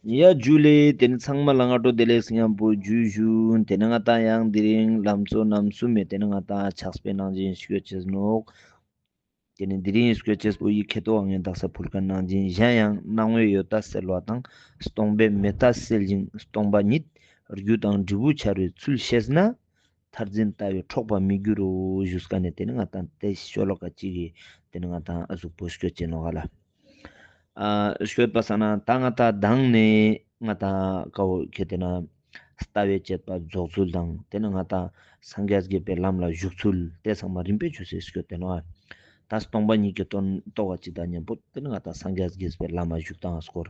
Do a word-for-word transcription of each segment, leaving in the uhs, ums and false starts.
ཡ་ཇུ་ལེ། དེ་ནི་ཚང་མ་ལ་སྔ་དྲོ་བདེ་ལེགས་མཉམ་པོ་ཇུ་ཇུ། དེ་ནི་ང་ཏང་ཡང་དེ་རིང་ལམ་གཙོ་རྣམ་གསུམ་མེ་དེ་ནི་ང་ཏང་ཕྱག་དཔེ་ནང་བཞིན་ཤོད་ཅེས་ནོག་དེ་ནི་དེ་རིང་ཤོད་ཅེས་པོ་ཡི་ཁེ་ཏོ་ཨང་ངན་དག་ས་ཕུལ་ཁན་ནང་བཞིན་གཞན་ཡང་སྣང་བས་ཡོད་ལྟ་སེལ་བ་དང་སྟོང་པས་མེད་ལྟ་སེལ་ཞིང་སྟོང་པ་ཉིད་རྒྱུ་དང་འབྲས་བུ་འཆར་བའི་ཚུལ་ཤེས་ན། མཐར་འཛིན་ལྟ་བས་འཕྲོག་པར་མི་འགྱུར་རོ་ཞུས་ཀ་ནས་དེ་ནི་ང་ཏང་དེ་ཤོ་ལོ་ཀ་གཅིག་གིས་དེ་ནི་ང་ཏང་ཨ་ཟུག་པོ་ཤོད་ཅེས་ནོག་ག་ལ། ཨ་ཤོད་པ་ས་ན་ད་ང་ཏང་དང་ནས་ང་ཏང་ཀ་བོ་ཁེ་དེ་ན་ལྟ་བའི་དཔྱད་པ་རྫོགས་ཚུལ་དང་དེ་ནི་ང་ཏང་སངས་རྒྱས་དགེ་བའི་ལམ་ལ་ཞུགས་ཚུལ་དེ་ཚང་མ་རིམ་པས་ཆུ་སེ་ཤོད་དེ་ནོག་ད་སྟོང་པ་ཉིད་ཀྱི་དོན་རྟོགས་པ་ཅིག་དང་མཉམ་པོ་དེ་ནི་ང་ཏང་སངས་རྒྱས་དགེ་བའི་ལམ་ལ་ཞུགས་སྟངས་སྐོར།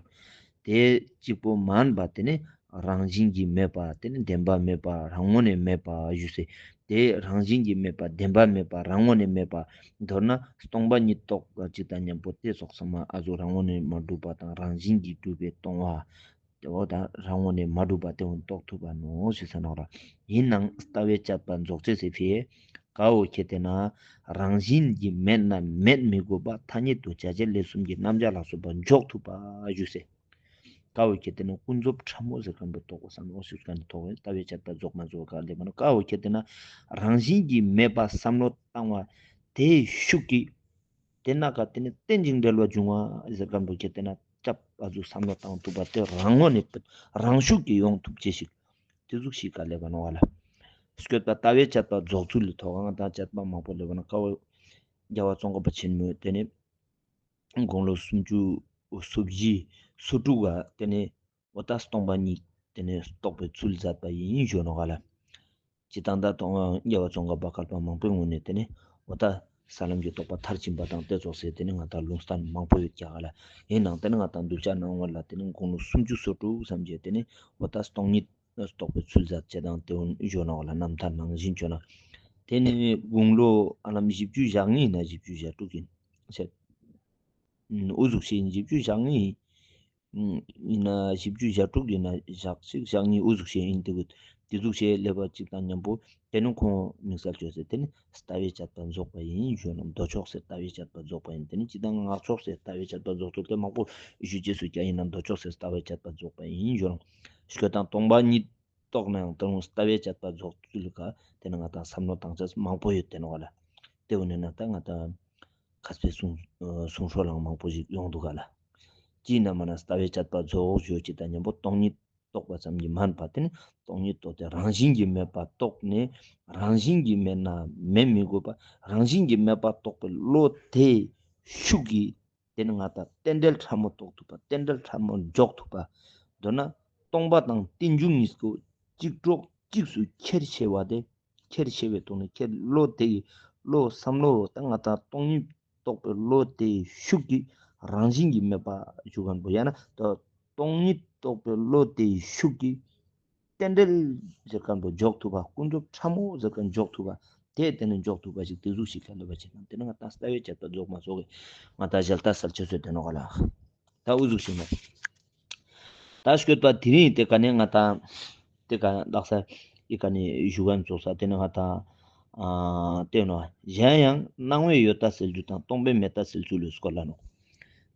དེ་གཅིག་པོ་མན་པ་དེ་ནི་རང་བཞིན་གྱིས་མེད་པ་དེ་ནི་བདེན་པ་མེད་པ་རང་ངོས་ནས་མེད་པ་ཞུ་སེ། དེ་རང་བཞིན་གྱིས་མེད་པ་བདེན་པ་མེད་པ་རང་ངོས་ནས་མེད་པ། མདོར་ན་སྟོང་པ་ཉིད་རྟོགས་པ་ཅིག་དང་མཉམ་པོ་དེ་སོགས་ཚང་མ་ཨ་ཟུག་རང་ངོས་ནས་མ་གྲུབ་པ་དང་རང་བཞིན་གྱིས་གྲུབ་པའི་སྟོང་པ། དེ་འོ་ད་རང་ངོས་ནས་མ་གྲུབ་པ་དེ་འོ་རྟོགས་ཐུབ་པ་ནོ་ཞེས་ཟེར་ནོག་ལ། ཡིན་ནའང་ལྟ་བའི་དཔྱད་པ་རྫོགས་ཚེ་ཟེར་ཕི་ཀ་བོ་ཁེ་དེ་ན་རང་བཞིན་གྱིས་མེད་ན་མེད་མི་དགོས་པ་ཐ་སྙད་དུ་བྱ་བྱེད་ལས་གསུམ་གྱི་རྣམ་གཞག་ལ་སོགས་པ་འཇོག་ཐུབ་པ་ཞུ་སེ། ཀ་བོ་ཁེ་དེ་ན་ཀུན་རྫོབ་ཕྲ་མོ་ཟེར་ཁན་པོ་རྟོགས་པ་སམ་འོ་ཞུ་ཁན་ཐོག་ལྟ་བའི་དཔྱད་པ་རྫོགས་མ་རྫོགས་ག་ལེ་མ་ནོ། ཀ་བོ་ཁེ་དེ་ན་རང་བཞིན་གྱིས་མེད་པ་བསམ་བློ་བཏང་བ་དེའི་ཤུགས་ཀྱིས་དེ་ན་ག་དེ་ནི་རྟེན་ཅིང་འབྲེལ་བར་འབྱུང་བ་ཟེར་ཁན་པོ་ཁེ་དེ་ན་སྐྱབས་ཨ་ཟུག་བསམ་བློ་བཏང་ཐུབ་པ་དེ་རང་ངོས་ནས་རང་ཤུགས་ཀྱིས་ཡོང་ཐུབ་ཅེས་ཤིག་དེ་ཟུག་ཤིག་ག་ལེ་བ་ནོ་བ་ལ། སྐྱོད་པ་ལྟ་བའི་དཔྱད་པ་རྫོགས་ཚུལ་ལ་ཐོག་ང་དང་དཔྱད་པ་མང་པོ་ལེ་བ་ན་ཀ་བོ་རྒྱལ་བ་ཙོང་ཁ་པ་ཆེན་མོས་དེ་ནི་དགུང་ལོ་སུམ་ཅུ་སོ་བཞི་སོ་དྲུག་ག་དེ་ནི་འོ་ད་སྟོང་པ་ཉིད་དེ་ནི་རྟོགས་པའི་ཚུལ་མཛད་པ་ཡིན་ཞུ་ནོ་ག་ལ། སྤྱི་བཏང་ད་དང་རྒྱལ་བ་ཙོང་ཁ་པ་བསྐལ་པ་མང་པོའི་སྔོན་ནས་དེ་ནི་འོ་ད་ས་ལམ་གྱི་རྟོགས་པ་མཐར་ཕྱིན་པ་དང་དེ་ཚོགས་སེ་དེ་ནི་ང་དང་ལུང་བསྟན་མང་པོ་ཡོད་ཀྱག་ལ། ཡིན་ནའང་དེ་ནི་ང་དང་གདུལ་བྱ་སྣང་བ་ལ་དེ་ནི་དགུང་ལོ་སུམ་ཅུ་སོ་དྲུག་ཙམ་གྱི་དེ་ནི་འོ་ད་སྟོང་ཉིད་རྟོགས་པའི་ཚུལ་མཛད་ཅེས་དང་དེ་འོན་ཞུ་ནོ་ག་ལ། རྣམ་ཐར་ནང་བཞིན་བྱོས་ན་དེ་ནི་དགུང་ལོ་ཨ་ལམ་བཞི་བཅུ་ཞེ་ལྔ་ཡིན་ན་བཞི་བཅུ་ཞེ་དྲུག་ཡིན་ཟེར། ཨུ་ཟུག་ཤེས་ཡིན་བཞི་བཅུ་ཞེ་ལྔ་ཡིན། ཡིན་ན་བཞི་བཅུ་ཞེ་དྲུག་ཡིན་ན་ཞག་གཅིག་ཞག་གཉིས་འུ་ཟུག་བྱས་ཡིན་དེ་གུ། དེ་ཟུག་བྱས་སླེབས་པ་གཅིག་དང་མཉམ་པོ་དེ་ནི་ཁོང་དམིགས་བསལ་བཅོས་ཟེར་དེ་ནི་ལྟ་བའི་དཔྱད་པ་རྫོགས་པ་ཡིན་ཞུ་ན་མདོ་ཕྱོགས་ཟེར་ལྟ་བའི་དཔྱད་པ་རྫོགས་པ་ཡིན། དེ་ནི་སྤྱི་དང་སྔགས་ཕྱོགས་ཟེར་ལྟ་བའི་དཔྱད་པ་རྫོགས་ཚུལ་དེ་མང་པོ་ཞུ་རྗེས་སུ་ཀྱང་ཡིན་ན་མདོ་ཕྱོགས་ཟེར་ལྟ་བའི་དཔྱད་པ་རྫོགས་པ་ཡིན་ཞུ་ན་ཤོད་དང་སྟོང་པ་ཉིད་རྟོགས་ནའང་དེ་རུང་ལྟ་བའི་དཔྱད་པ་རྫོགས་ཚུལ་ལ་དེ་ནི་ང་དང་བསམ་བློ་བཏང་ཆ་མང་པོ་ཡོད་དེ་ནོ་ག་ལ། དེ་འུ་ནི་ན་ད་ང་དང་མཁས་པའི་གསུང་གསུང་སྲོལ་ལའང་མང་པོ་ཞིག་ཡོང་འདུག་ག་ལ། ཅི་ཡིན་ན་མ་ན་ལྟ་བའི་དཔྱད་པ་རྫོགས་ཞུ་ཅི་དང་མཉམ་པོ་སྟོང་ཉིད་རྟོགས་པ་ཙམ་གྱིས་མན་པ་དེ་ནི་སྟོང་ཉིད་རྟོགས་ཏེ་རང་བཞིན་གྱིས་མེད་པ་རྟོགས་ནས་རང་བཞིན་གྱིས་མེད་ན་མེད་མི་དགོས་པ་རང་བཞིན་གྱིས་མེད་པ་རྟོགས་པའི་བློ་དེའི་ཤུགས་ཀྱིས་དེ་ནི་ང་དང་རྟེན་འབྲེལ་ཕྲ་མོ་རྟོགས་ཐུབ་པ་རྟེན་འབྲེལ་ཕྲ་མོ་འཇོག་ཐུབ་པ། མདོར་ན་སྟོང་པ་དང་རྟེན་འབྱུང་གཉིས་ཀྱི་གཅིག་གྲོགས་གཅིག་སུ་ཁྱེར་ཤེས་པ་དེ། ཁྱེར་ཤེས་པའི་ཐོག་ནས་ཁྱེར་བློ་དེ་ཡི་བློ་བསམ་བློ་ད་ང་དང་སྟོང་ཉིད་རྟོགས་པའི་བློ་དེ་ཡི་ཤུགས་ཀྱིས་རང་བཞིན་གྱིས་མེད་པ་ཞུ་མཁན་པོ་ཡང་ན་ད་སྟོང་ཉིད་རྟོགས་པའི་བློ་དེ་ཡི་ཤུགས་ཀྱིས་རྟེན་འབྲེལ་ཟེར་མཁན་པོ་འཇོག་ཐུབ་པ། ཀུན་རྫོབ་ཕྲ་མོ་ཟེར་མཁན་འཇོག་ཐུབ་པ། དེ་དེ་ནས་འཇོག་ཐུབ་པ་ཞིག་དེ་ཟུག་ཞིག་ག་ལ་བ་ཅིག་དང་དེ་ནས་ང་ད་ལྟ་བའི་དཔྱད་པ་རྫོགས་མ་རྫོགས་ཀྱི་ང་ད་ཞལ་ལྟ་གསལ་ཆེ་ཚོད་དེ་ནོ་ག་ལ། ད་འུ་ཟུག་ཞིག་ནས། ད་སྐྱོད་པ་དེ་རིང་དེ་ག་ནས་ང་དང་དེ་ག་ལག་ས་ཨི་ག་ནས་ཞུ་གན་རྫོགས་ས་དེ་ནས་ང་དང་ཨ་དེ་ནོ་གཞན་ཡང་སྣང་བས་ཡོད་ལྟ་སེལ་རྒྱུ་དང་སྟོང་པས་མེད་ལྟ་སེལ་ཚུལ་ལ་སྐོར་ལ་ནོ།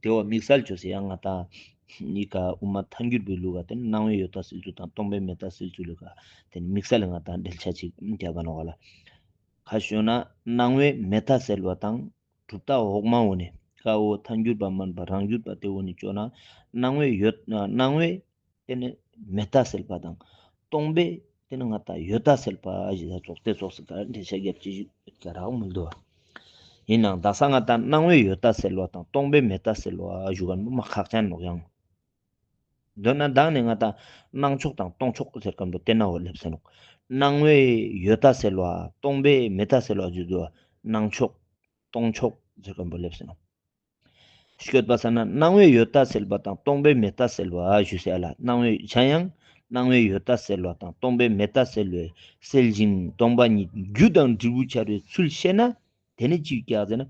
དེ་བ་དམིགས་བསལ་བཅོས་སེ་ཡང་ང་དང་ཨི་ག་དབུ་མ་ཐལ་འགྱུར་བའི་ལུགས་ཀ་དེ་ནས་སྣང་བས་ཡོད་ལྟ་སེལ་ཚུལ་དང་སྟོང་པས་མེད་ལྟ་སེལ་ཚུལ་ལུགས་ཀ་དེ་ནས་དམིགས་བསལ་ང་དང་འགྲེལ་བཤད་ཅིག་རྒྱབ་པ་ནོ་ག་ལ། ཁ་ཤོ་ན་སྣང་བས་མེད་ལྟ་སེལ་བ་དང་། གྲུབ་མཐའ་འོག་མ་འོ་ནས་ཀ་འོ་ཐལ་འགྱུར་བ་མིན་པ་རང་རྒྱུད་པ་དེ་འོ་ནས་བཅོ་ན་སྣང་བས་ཡོད་སྣང་བས་དེ་ནི་མེད་ལྟ་སེལ་བ་དང་སྟོང་པས་དེ་ནི་ང་ད་ཡོད་ལྟ་སེལ་བ་ཞེས་ད་ཚོགས་དེ་ཚོགས་སུ་ད་འགྲེལ་བཤད་རྒྱབ་ཀྱི་ཀྱ་རག་མི་འདུག་ཡིན་ནའང་ད་ས་ང་ད་སྣང་བས་ཡོད་ལྟ་སེལ་བ་དང་སྟོང་པས་མེད་ལྟ་སེལ་བ་ཞུ་ག་མ་ཁག་ཅན་ནོག་ཡང་། མདོར་ན་བདག་ནི་ང་ད་སྣང་ཕྱོགས་དང་སྟོང་ཕྱོགས་ཟེར་མཁན་པོ་དེ་ན་འོ་སླེབས་ཟེར་ནོག་སྣང་བས་ཡོད་ལྟ་སེལ་བ་སྟོང་པས་མེད་ལྟ་སེལ་བ་ཞུ་དུ་སྣང་ཕྱོགས། སྟོང་ཕྱོགས་ཟེར་མཁན་པོ་སླེབས་ཟེར་ནོ། སྐྱོད་པ་ས་ན་སྣང་བས་ཡོད་ལྟ་སེལ་བ་དང་སྟོང་པས་མེད་ལྟ་སེལ་བ་ཞུ་སེ་ཨ་ལ། སྣང་བས་གཞན་ཡང་སྣང་བས་ཡོད་ལྟ་སེལ་བ་དང་སྟོང་པས་མེད་ལྟ་སེལ་བའི་སེལ་ཞིང་སྟོང་པ་ཉིད་རྒྱུ་དང་འབྲས་བུ་འཆར་བའི་ཚུལ་ཤེས་ན། དེ་ནི་ཅི་ཡོད་ཀྱག་ཟེར་ན།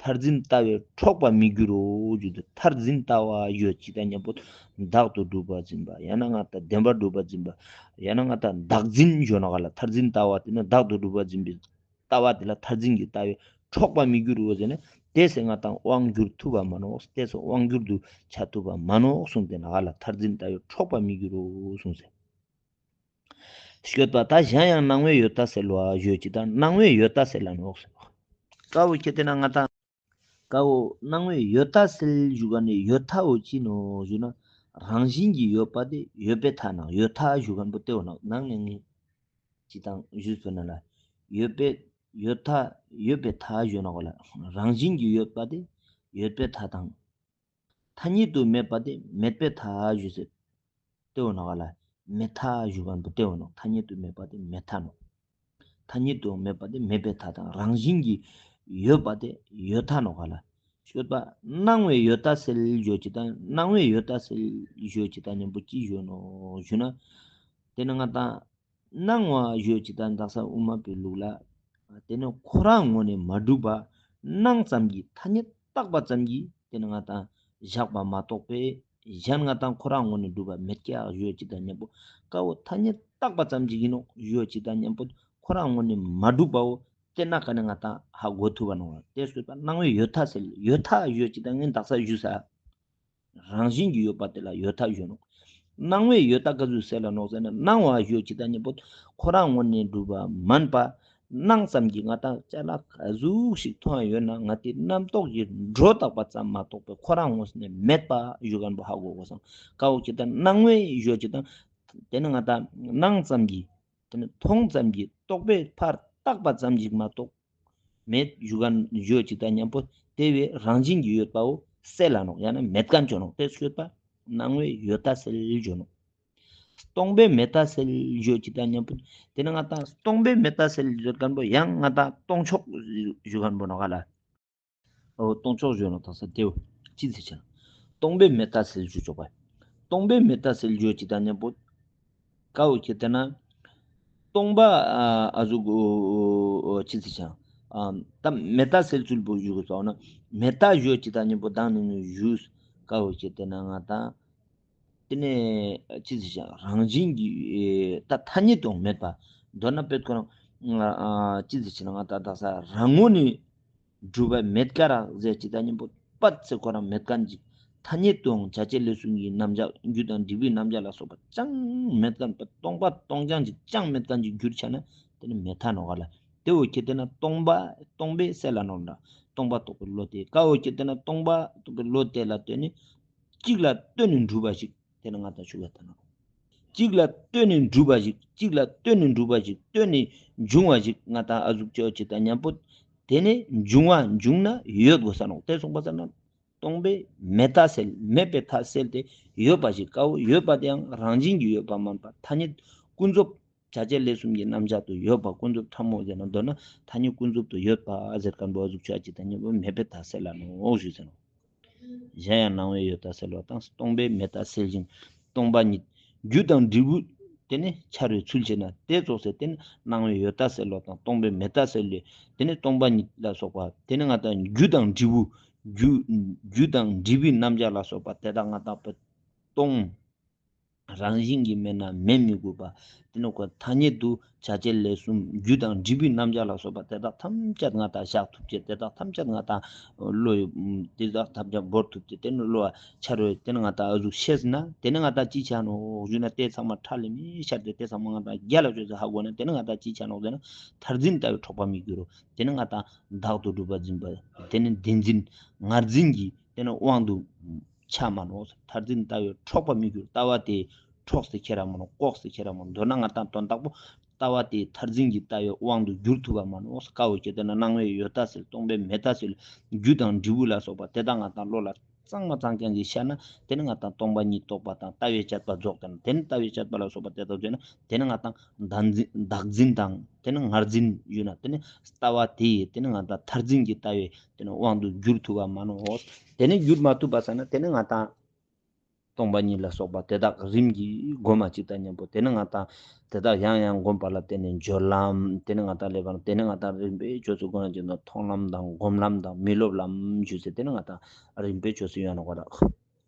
མཐར་འཛིན་ལྟ་བས་འཕྲོག་པར་མི་འགྱུར་རོ་ཞུ་དུ་མཐར་འཛིན་ལྟ་བ་ཡོད་ཅི་དང་མཉམ་པོ་བདག་ཏུ་གྲུབ་པ་འཛིན་པ་ཡང་ན་ང་ད་བདེན་པར་གྲུབ་པ་འཛིན་པ་ཡང་ན་ང་ད་བདག་འཛིན་ཞུ་ནོ་ག་ལ། མཐར་འཛིན་ལྟ་བ་དེ་ནི་བདག་ཏུ་གྲུབ་པ་འཛིན་པའི་ལྟ་བ་དེ་ལ་མཐར་འཛིན་གྱི་ལྟ་བས་ འཕྲོག་པར་མི་འགྱུར་རོ་ཟེར་ན། དེ་ཟེར་ང་དང་དབང་བསྒྱུར་ཐུབ་པ་མ་ནོག་དེ་ཟེར་དབང་བསྒྱུར་དུ་བྱ་ཐུབ་པ་མ་ནོག་གསུངས་ཏེ་ན་ག་ལ། མཐར་འཛིན་ལྟ་བས་འཕྲོག་པར་མི་འགྱུར་རོ་གསུངས་ཟེར། སྐྱོད་པ། ད་གཞན་ཡང་སྣང་བས་ཡོད་ལྟ་སེལ་བ་ཞུ་ཅི་དང་སྣང་བས་ཡོད་ལྟ་སེལ་ལ་ནོག་ཟེར། ཀ་བོ་ཁྱེད་དེ་ན་ང་དང་། ཀ་བོ་སྣང་བས་ཡོད་ལྟ་སེལ་ཞུ་ག་ནས་ཡོད་ལྟ་བོ་ཅི་ནོག་ཞུ་ན། རང་བཞིན་གྱིས་ཡོད་པ་དེ་ཡོད་པའི་མཐའ་ནང་ཡོད་མཐའ་ཞུ་ག་པོ་དེ་བོ་ནོག་ནང་ནས་ངས་ཅི་དང་ཞུས་པ་ན་ལ། ཡོད་པའི་ཡོད་མཐའ་ཡོད་པའི་མཐའ་ཞུ་ནོག་ལ། རང་བཞིན་གྱིས་ཡོད་པ་དེ་ཡོད་པའི་མཐའ་དང་། ཐ་སྙད་དུ་མེད་པ་དེ་མེད་པའི་མཐའ་ཞུ་ཟེར། དེ་བོ་ནོག་ག་ལ། མེད་མཐའ་ཞུ་ག་པོ་དེ་བོ་ནོག་ཐ་སྙད་དུ་མེད་པ་དེ་མེད་མཐའ་ནོག་ཐ་སྙད་དུ་མེད་པ་དེ་མེད་པའི་མཐའ་དང་རང་བཞིན་གྱིས་ཡོད་པ་དེ་ཡོད་མཐའ་ནོག་ག་ལ། ཤོད་པ། སྣང་བས་ཡོད་ལྟ་སེལ་ཞུ་ཅི་དང་སྣང་བས་ཡོད་ལྟ་སེལ་ཞུ་ཅི་དང་མཉམ་པོ་ཅི་ཞུ་ནོག་ཞུ་ན། དེ་ནི་ང་དང་སྣང་བ་ཞུ་ཅི་དང་དག་ས་དབུ་མ་པའི་ལུགས་ལ། དེ་ནི་ཁོ་རང་ངོས་ནས་མ་གྲུབ་པ། སྣང་ཙམ་གྱིས་ཐ་སྙད་བཏགས་པ་ཙམ་གྱིས་དེ་ནི་ང་དང་བཞག་པ་མ་གཏོགས་པའི་གཞན་ང་དང་ཁོ་རང་ངོས་ནས་གྲུབ་པ་མེད་ཀྱག་ཞུ་ཅི་དང་མཉམ་པོ། ཀ་བོ་ཐ་སྙད་བཏགས་པ་ཙམ་གྱིས་ཡིན་ནོག་ཞུ་ཅི་དང་མཉམ་པོ། ཁོ་རང་ངོས་ནས་མ་གྲུབ་པའོ། དེ་ན་ག་ནས་ང་དང་ཧ་གོ་ཐུབ་པ་ནོག་དེ་སོས་པ་སྣང་བས་ཡོད་མཐའ་སེལ་ཡོད་མཐའ་ཞུ་ཅི་དང་ངས་དག་ས་ཞུས་ས། རང་བཞིན་གྱིས་ཡོད་པ་དེ་ལ་ཡོད་མཐའ་ཞུ་ནོག་སྣང་བས་ཡོད་མཐའ་ག་ཟུག་སེལ་ལ་ནོག་ཟེར་ན། སྣང་བ་ཞུ་ཅི་དང་མཉམ་པོ་ཁོ་རང་ངོས་ནས་གྲུབ་པ་མིན་པ། སྣང་ཙམ་གྱིས་ང་དང་ཅ་ལག་ག་ཟུག་ཞིག་མཐོང་ཡོད་ན་ང་དེ་རྣམ་རྟོག་གིས་སྒྲོ་བཏགས་པ་ཙམ་མ་གཏོགས་པའི་ཁོ་རང་ངོས་ནས་མེད་པ་ཞུ་ག་པོ་ཧ་གོ་དགོས་སམ། ཀ་བོ་ཁྱེད་དང་སྣང་བས་ཞུ་ཅི་དང་། དེ་ནི་ང་དང་སྣང་ཙམ་གྱིས། དེ་ནི་མཐོང་ཙམ་གྱིས་རྟོག་པས་ཕར་བཏགས་པ་ཙམ་ཞིག་མ་གཏོགས། མེད་ཞུ་ག་ཞུ་ཅི་དང་མཉམ་པོ་དེ་བས་རང་བཞིན་གྱིས་ཡོད་པའོ་སེལ་ལ་ནོག་ཡང་ན་མེད་མཁན་ཅོ་ནོག་དེ་སོས་པ་སྣང་བས་ཡོད་མཐའ་སེལ་ཞུ་ནོག་སྟོང་པས་མེད་མཐའ་སེལ་ཞུ་ཅི་དང་མཉམ་པོ། དེ་ནི་ང་དང་སྟོང་པས་མེད་མཐའ་སེལ་ཞུ་མཁན་པོ་ཡང་ང་དང་སྟོང་ཕྱོགས་ཞུ་མཁན་པོ་ནོག་ག་ལ། འོ་སྟོང་ཕྱོགས་ཞུ་ནོག་དག་ས་དེའོ་ཅི་ཟེར་ཆ། སྟོང་པས་མེད་མཐའ་སེལ་ཞུ་ཆོག་པ། སྟོང་པས་མེད་མཐའ་སེལ་ཞུ་ཅི་དང་མཉམ་པོ། ཀ་བོ་ཁྱེད་དེ་ན། སྟོང་པ་ཨ་ཟུག་ཅི་ཟེར་ཆ། ད་མེད་མཐའ་སེལ་ཚུལ་པོ་ཞུ་གི་སོགས་ན། མེད་མཐའ་ཞུ་ཅི་དང་མཉམ་པོ་དང་ནི་ནི་ཞུས། ཀ་བོ་ཁྱེད་དེ་ན་ང་དང་། དེ་ནས་ཅི་ཟེར་བྱ་རང་བཞིན་གྱིས་ད་ཐ་སྙད་དུ་མེད་པ། མདོར་ན་དཔེ་ཁོ་རང་ཅི་ཟེར་བྱ་ན་ང་ད་དག་ས་རང་ངོས་ནས་གྲུབ་པ་མེད་ཀ་ར་ཟེར་ཅི་ད་སྙིང་པོ་པད་ཚེ་ཁོ་རང་མེད་མཁན་ཅིག་ཐ་སྙད་དུའང་བྱ་བྱེད་ལས་གསུམ་གྱི་རྣམ་གཞག་རྒྱུ་དང་འབྲས་བུའི་རྣམ་གཞག་ལ་སོགས་པ་ཅང་མེད་མཁན་པ། སྟོང་པ་སྟོང་རྐྱང་ཅིག་ཅང་མེད་མཁན་ཅིག་གྱུར་ཆ་ན་དེ་ནི་མེད་མཐའ་ནོག་ག་ལ། དེ་འོ་ཁྱེད་དེ་ན་སྟོང་པ་སྟོང་པས་གསལ་ལ་ནོག་འདྲ། སྟོང་པ་རྟོགས་པའི་བློ་དེ་ཀ་འོ་ཁྱེད་དེ་ན་སྟོང་པ་རྟོགས་པའི་བློ་དེ་ལ་ལྟོས་ནས། གཅིག་ལ་ལྟོས་ནས་གྲུབ་པ་ཞིག་དེ་ནི་ང་དང་ཞུ་བ་ལྟར་ན། གཅིག་ལ་ལྟོས་ནས་གྲུབ་པ་ཞིག་གཅིག་ལ་ལྟོས་ནས་གྲུབ་པ་ཞིག་ལྟོས་ནས་འབྱུང་བ་ཞིག་ང་དང་ཨ་ཟུག་ཅོ་ཅི་དང་མཉམ་པོ། དེ་ནས་འབྱུང་བ་འབྱུང་ན་ཡོད་དགོས་ས་ནོག་དེ་སོང་པ་ས་ན། སྟོང་པས་མེད་མཐའ་སེལ། མེད་པའི་མཐའ་སེལ་ཏེ་ཡོད་པ་ཞིག་ཀ་འོ་ཡོད་པ་དེའང་རང་བཞིན་གྱིས་ཡོད་པ་མིན་པ་ཐ་སྙད་ཀུན་རྫོབ། བྱ་བྱེད་ལས་གསུམ་གྱི་རྣམ་གཞག་ཏུ་ཡོད་པ་ཀུན་རྫོབ་ཕྲ་མོ་ཟེར་ན་མདོར་ན་ཐ་སྙད་ཀུན་རྫོབ་ཏུ་ཡོད་པ་ཟེར་མཁན་པོ་ཨ་ཟུག་ཅོ་ཅི་དང་མཉམ་པོ་མེད་པའི་མཐའ་སེལ་ལ་ནོག་ཞུས་ཟེར་ནོག་གཞན་ཡང་སྣང་བས་ཡོད་མཐའ་སེལ་བ་དང་སྟོང་པས་མེད་མཐའ་སེལ་ཞིང་སྟོང་པ་ཉིད། རྒྱུ་དང་འབྲས་བུ་དེ་ནི་འཆར་བའི་ཚུལ་བྱེད་ན་དེ་ཙོགས་སེ་དེ་ནི་སྣང་བས་ཡོད་མཐའ་སེལ་བ་དང་སྟོང་པས་མེད་མཐའ་སེལ་ལས་དེ་ནི་སྟོང་པ་ཉིད་ལ་སོགས་པ་དེ་ནི་ང་དང་རྒྱུ་དང་འབྲས་བུ། རྒྱུ་རྒྱུ་དང་འབྲས་བུའི་རྣམ་གཞག་ལ་སོགས་པ་དེ་དག་ང་དང་པོ་སྟོང་། རང་བཞིན་གྱིས་མེད་ན་མེད་མི་དགོས་པ། དེ་ནི་ཁོ་ཐ་སྙད་དུ་བྱ་བྱེད་ལས་གསུམ་རྒྱུ་དང་འབྲས་བུའི་རྣམ་གཞག་ལ་སོགས་པ་དེ་དག་ཐམས་ཅད་ང་དང་བཞག་ཐུབ་ཅེས་དེ་དག་ཐམས་ཅད་ང་དང་བློ་ཡི་དེ་དག་ཐམས་ཅད་བོར་ཐུབ་ཅེས་དེ་ནི་བློ་བ་འཆར་བས་དེ་ནི་ང་དང་ཨ་ཟུག་ཤེས་ན་དེ་ནི་ང་དང་ཅི་ཆ་ནོག་ཞུས་ན་དེ་ཚང་མ་ཁྲ་ལི་མི་ཤར་ཏེ་དེ་ཚང་མ་ང་དང་རྒྱ་ལ་བཅོས་ཚེ་ཧ་གོ་ན་དེ་ནི་ང་དང་ཅི་ཆ་ནོག་ཟེར་ན་མཐར་འཛིན་ལྟ་བས་འཕྲོག་པར་མི་འགྱུར་རོ། དེ་ནི་ང་དང་བདག་ཏུ་གྲུབ་པ་འཛིན་པ་དེ་ནི་བདེན་འཛིན་ངར་འཛིན་གྱི་དེ་ནི་དབང་དུ། ཆ་མ་ནོག་མཐར་འཛིན་ལྟ་བས་འཕྲོག་པར་མི་འགྱུར། ལྟ་བ་དེས་འཕྲོག་སྟེ་ཁྱེར་ར་མ་ནོག་ལྐོག་སྟེ་ཁྱེར་ར་མ་ནོག་མདོར་ན་ང་དང་དོན་དག་པོ་ལྟ་བ་དེས་མཐར་འཛིན་གྱི་ལྟ་བའི་དབང་དུ་འགྱུར་ཐུབ་པ་མ་ནོག་ཀ་འོ་ཁྱེད་དེ་ན་སྣང་བས་ཡོད་མཐའ་སེལ། སྟོང་པས་མེད་མཐའ་སེལ། རྒྱུ་དང་འབྲས་བུ་ལ་སོགས་པ་དེ་དག་ང་དང་བློ་ལ་གཙང་མ་གཙང་རྐྱང་གིས་ཤར་ན་དེ་ནི་ང་དང་སྟོང་པ་ཉིད་རྟོགས་པ་དང་ལྟ་བའི་དཔྱད་པ་རྫོགས་ཏེ་ན་དེ་ནི་ལྟ་བའི་དཔྱད་པ་ལ་སོགས་པ་དེ་དག་བརྗོད་ན་དེ་ནི་ང་དང་བདག་འཛིན་བདག་འཛིན་དང་དེ་ནི་ངར་འཛིན་ཡོད་ན་དེ་ནི་ལྟ་བ་དེ་ཡིས་དེ་ནི་ང་དང་མཐར་འཛིན་གྱི་ལྟ་བའི་དེ་ནི་དབང་དུ་འགྱུར་ཐུབ་པ་མ་ནོག་དེ་ནི་འགྱུར་མ་ཐུབ་པ་ས་ན་དེ་ནི་ང་དང་སྟོང་པ་ཉིད་ལ་སོགས་པ་དེ་དག་རིམ་གྱིས་སྒོམ་པ་ཅིག་དང་མཉམ་པོ་དེ་ནི་ང་དང་དེ་དག་ཡང་ཡང་སྒོམ་པ་ལ་བརྟེན་ནས་སྦྱོར་ལམ་དེ་ནི་ང་དང་ལེགས་པར་དེ་ནི་ང་དང་རིམ་པས་ཆོས་སུ་སྒོམ་ཅིག་དང་མཐོང་ལམ་དང་སྒོམ་ལམ་དང་མི་སློབ་ལམ་ཞུས་ཚེ་དེ་ནི་ང་དང་རིམ་པས་ཆོས་སུ་ཡོང་ནོག་ག་ར།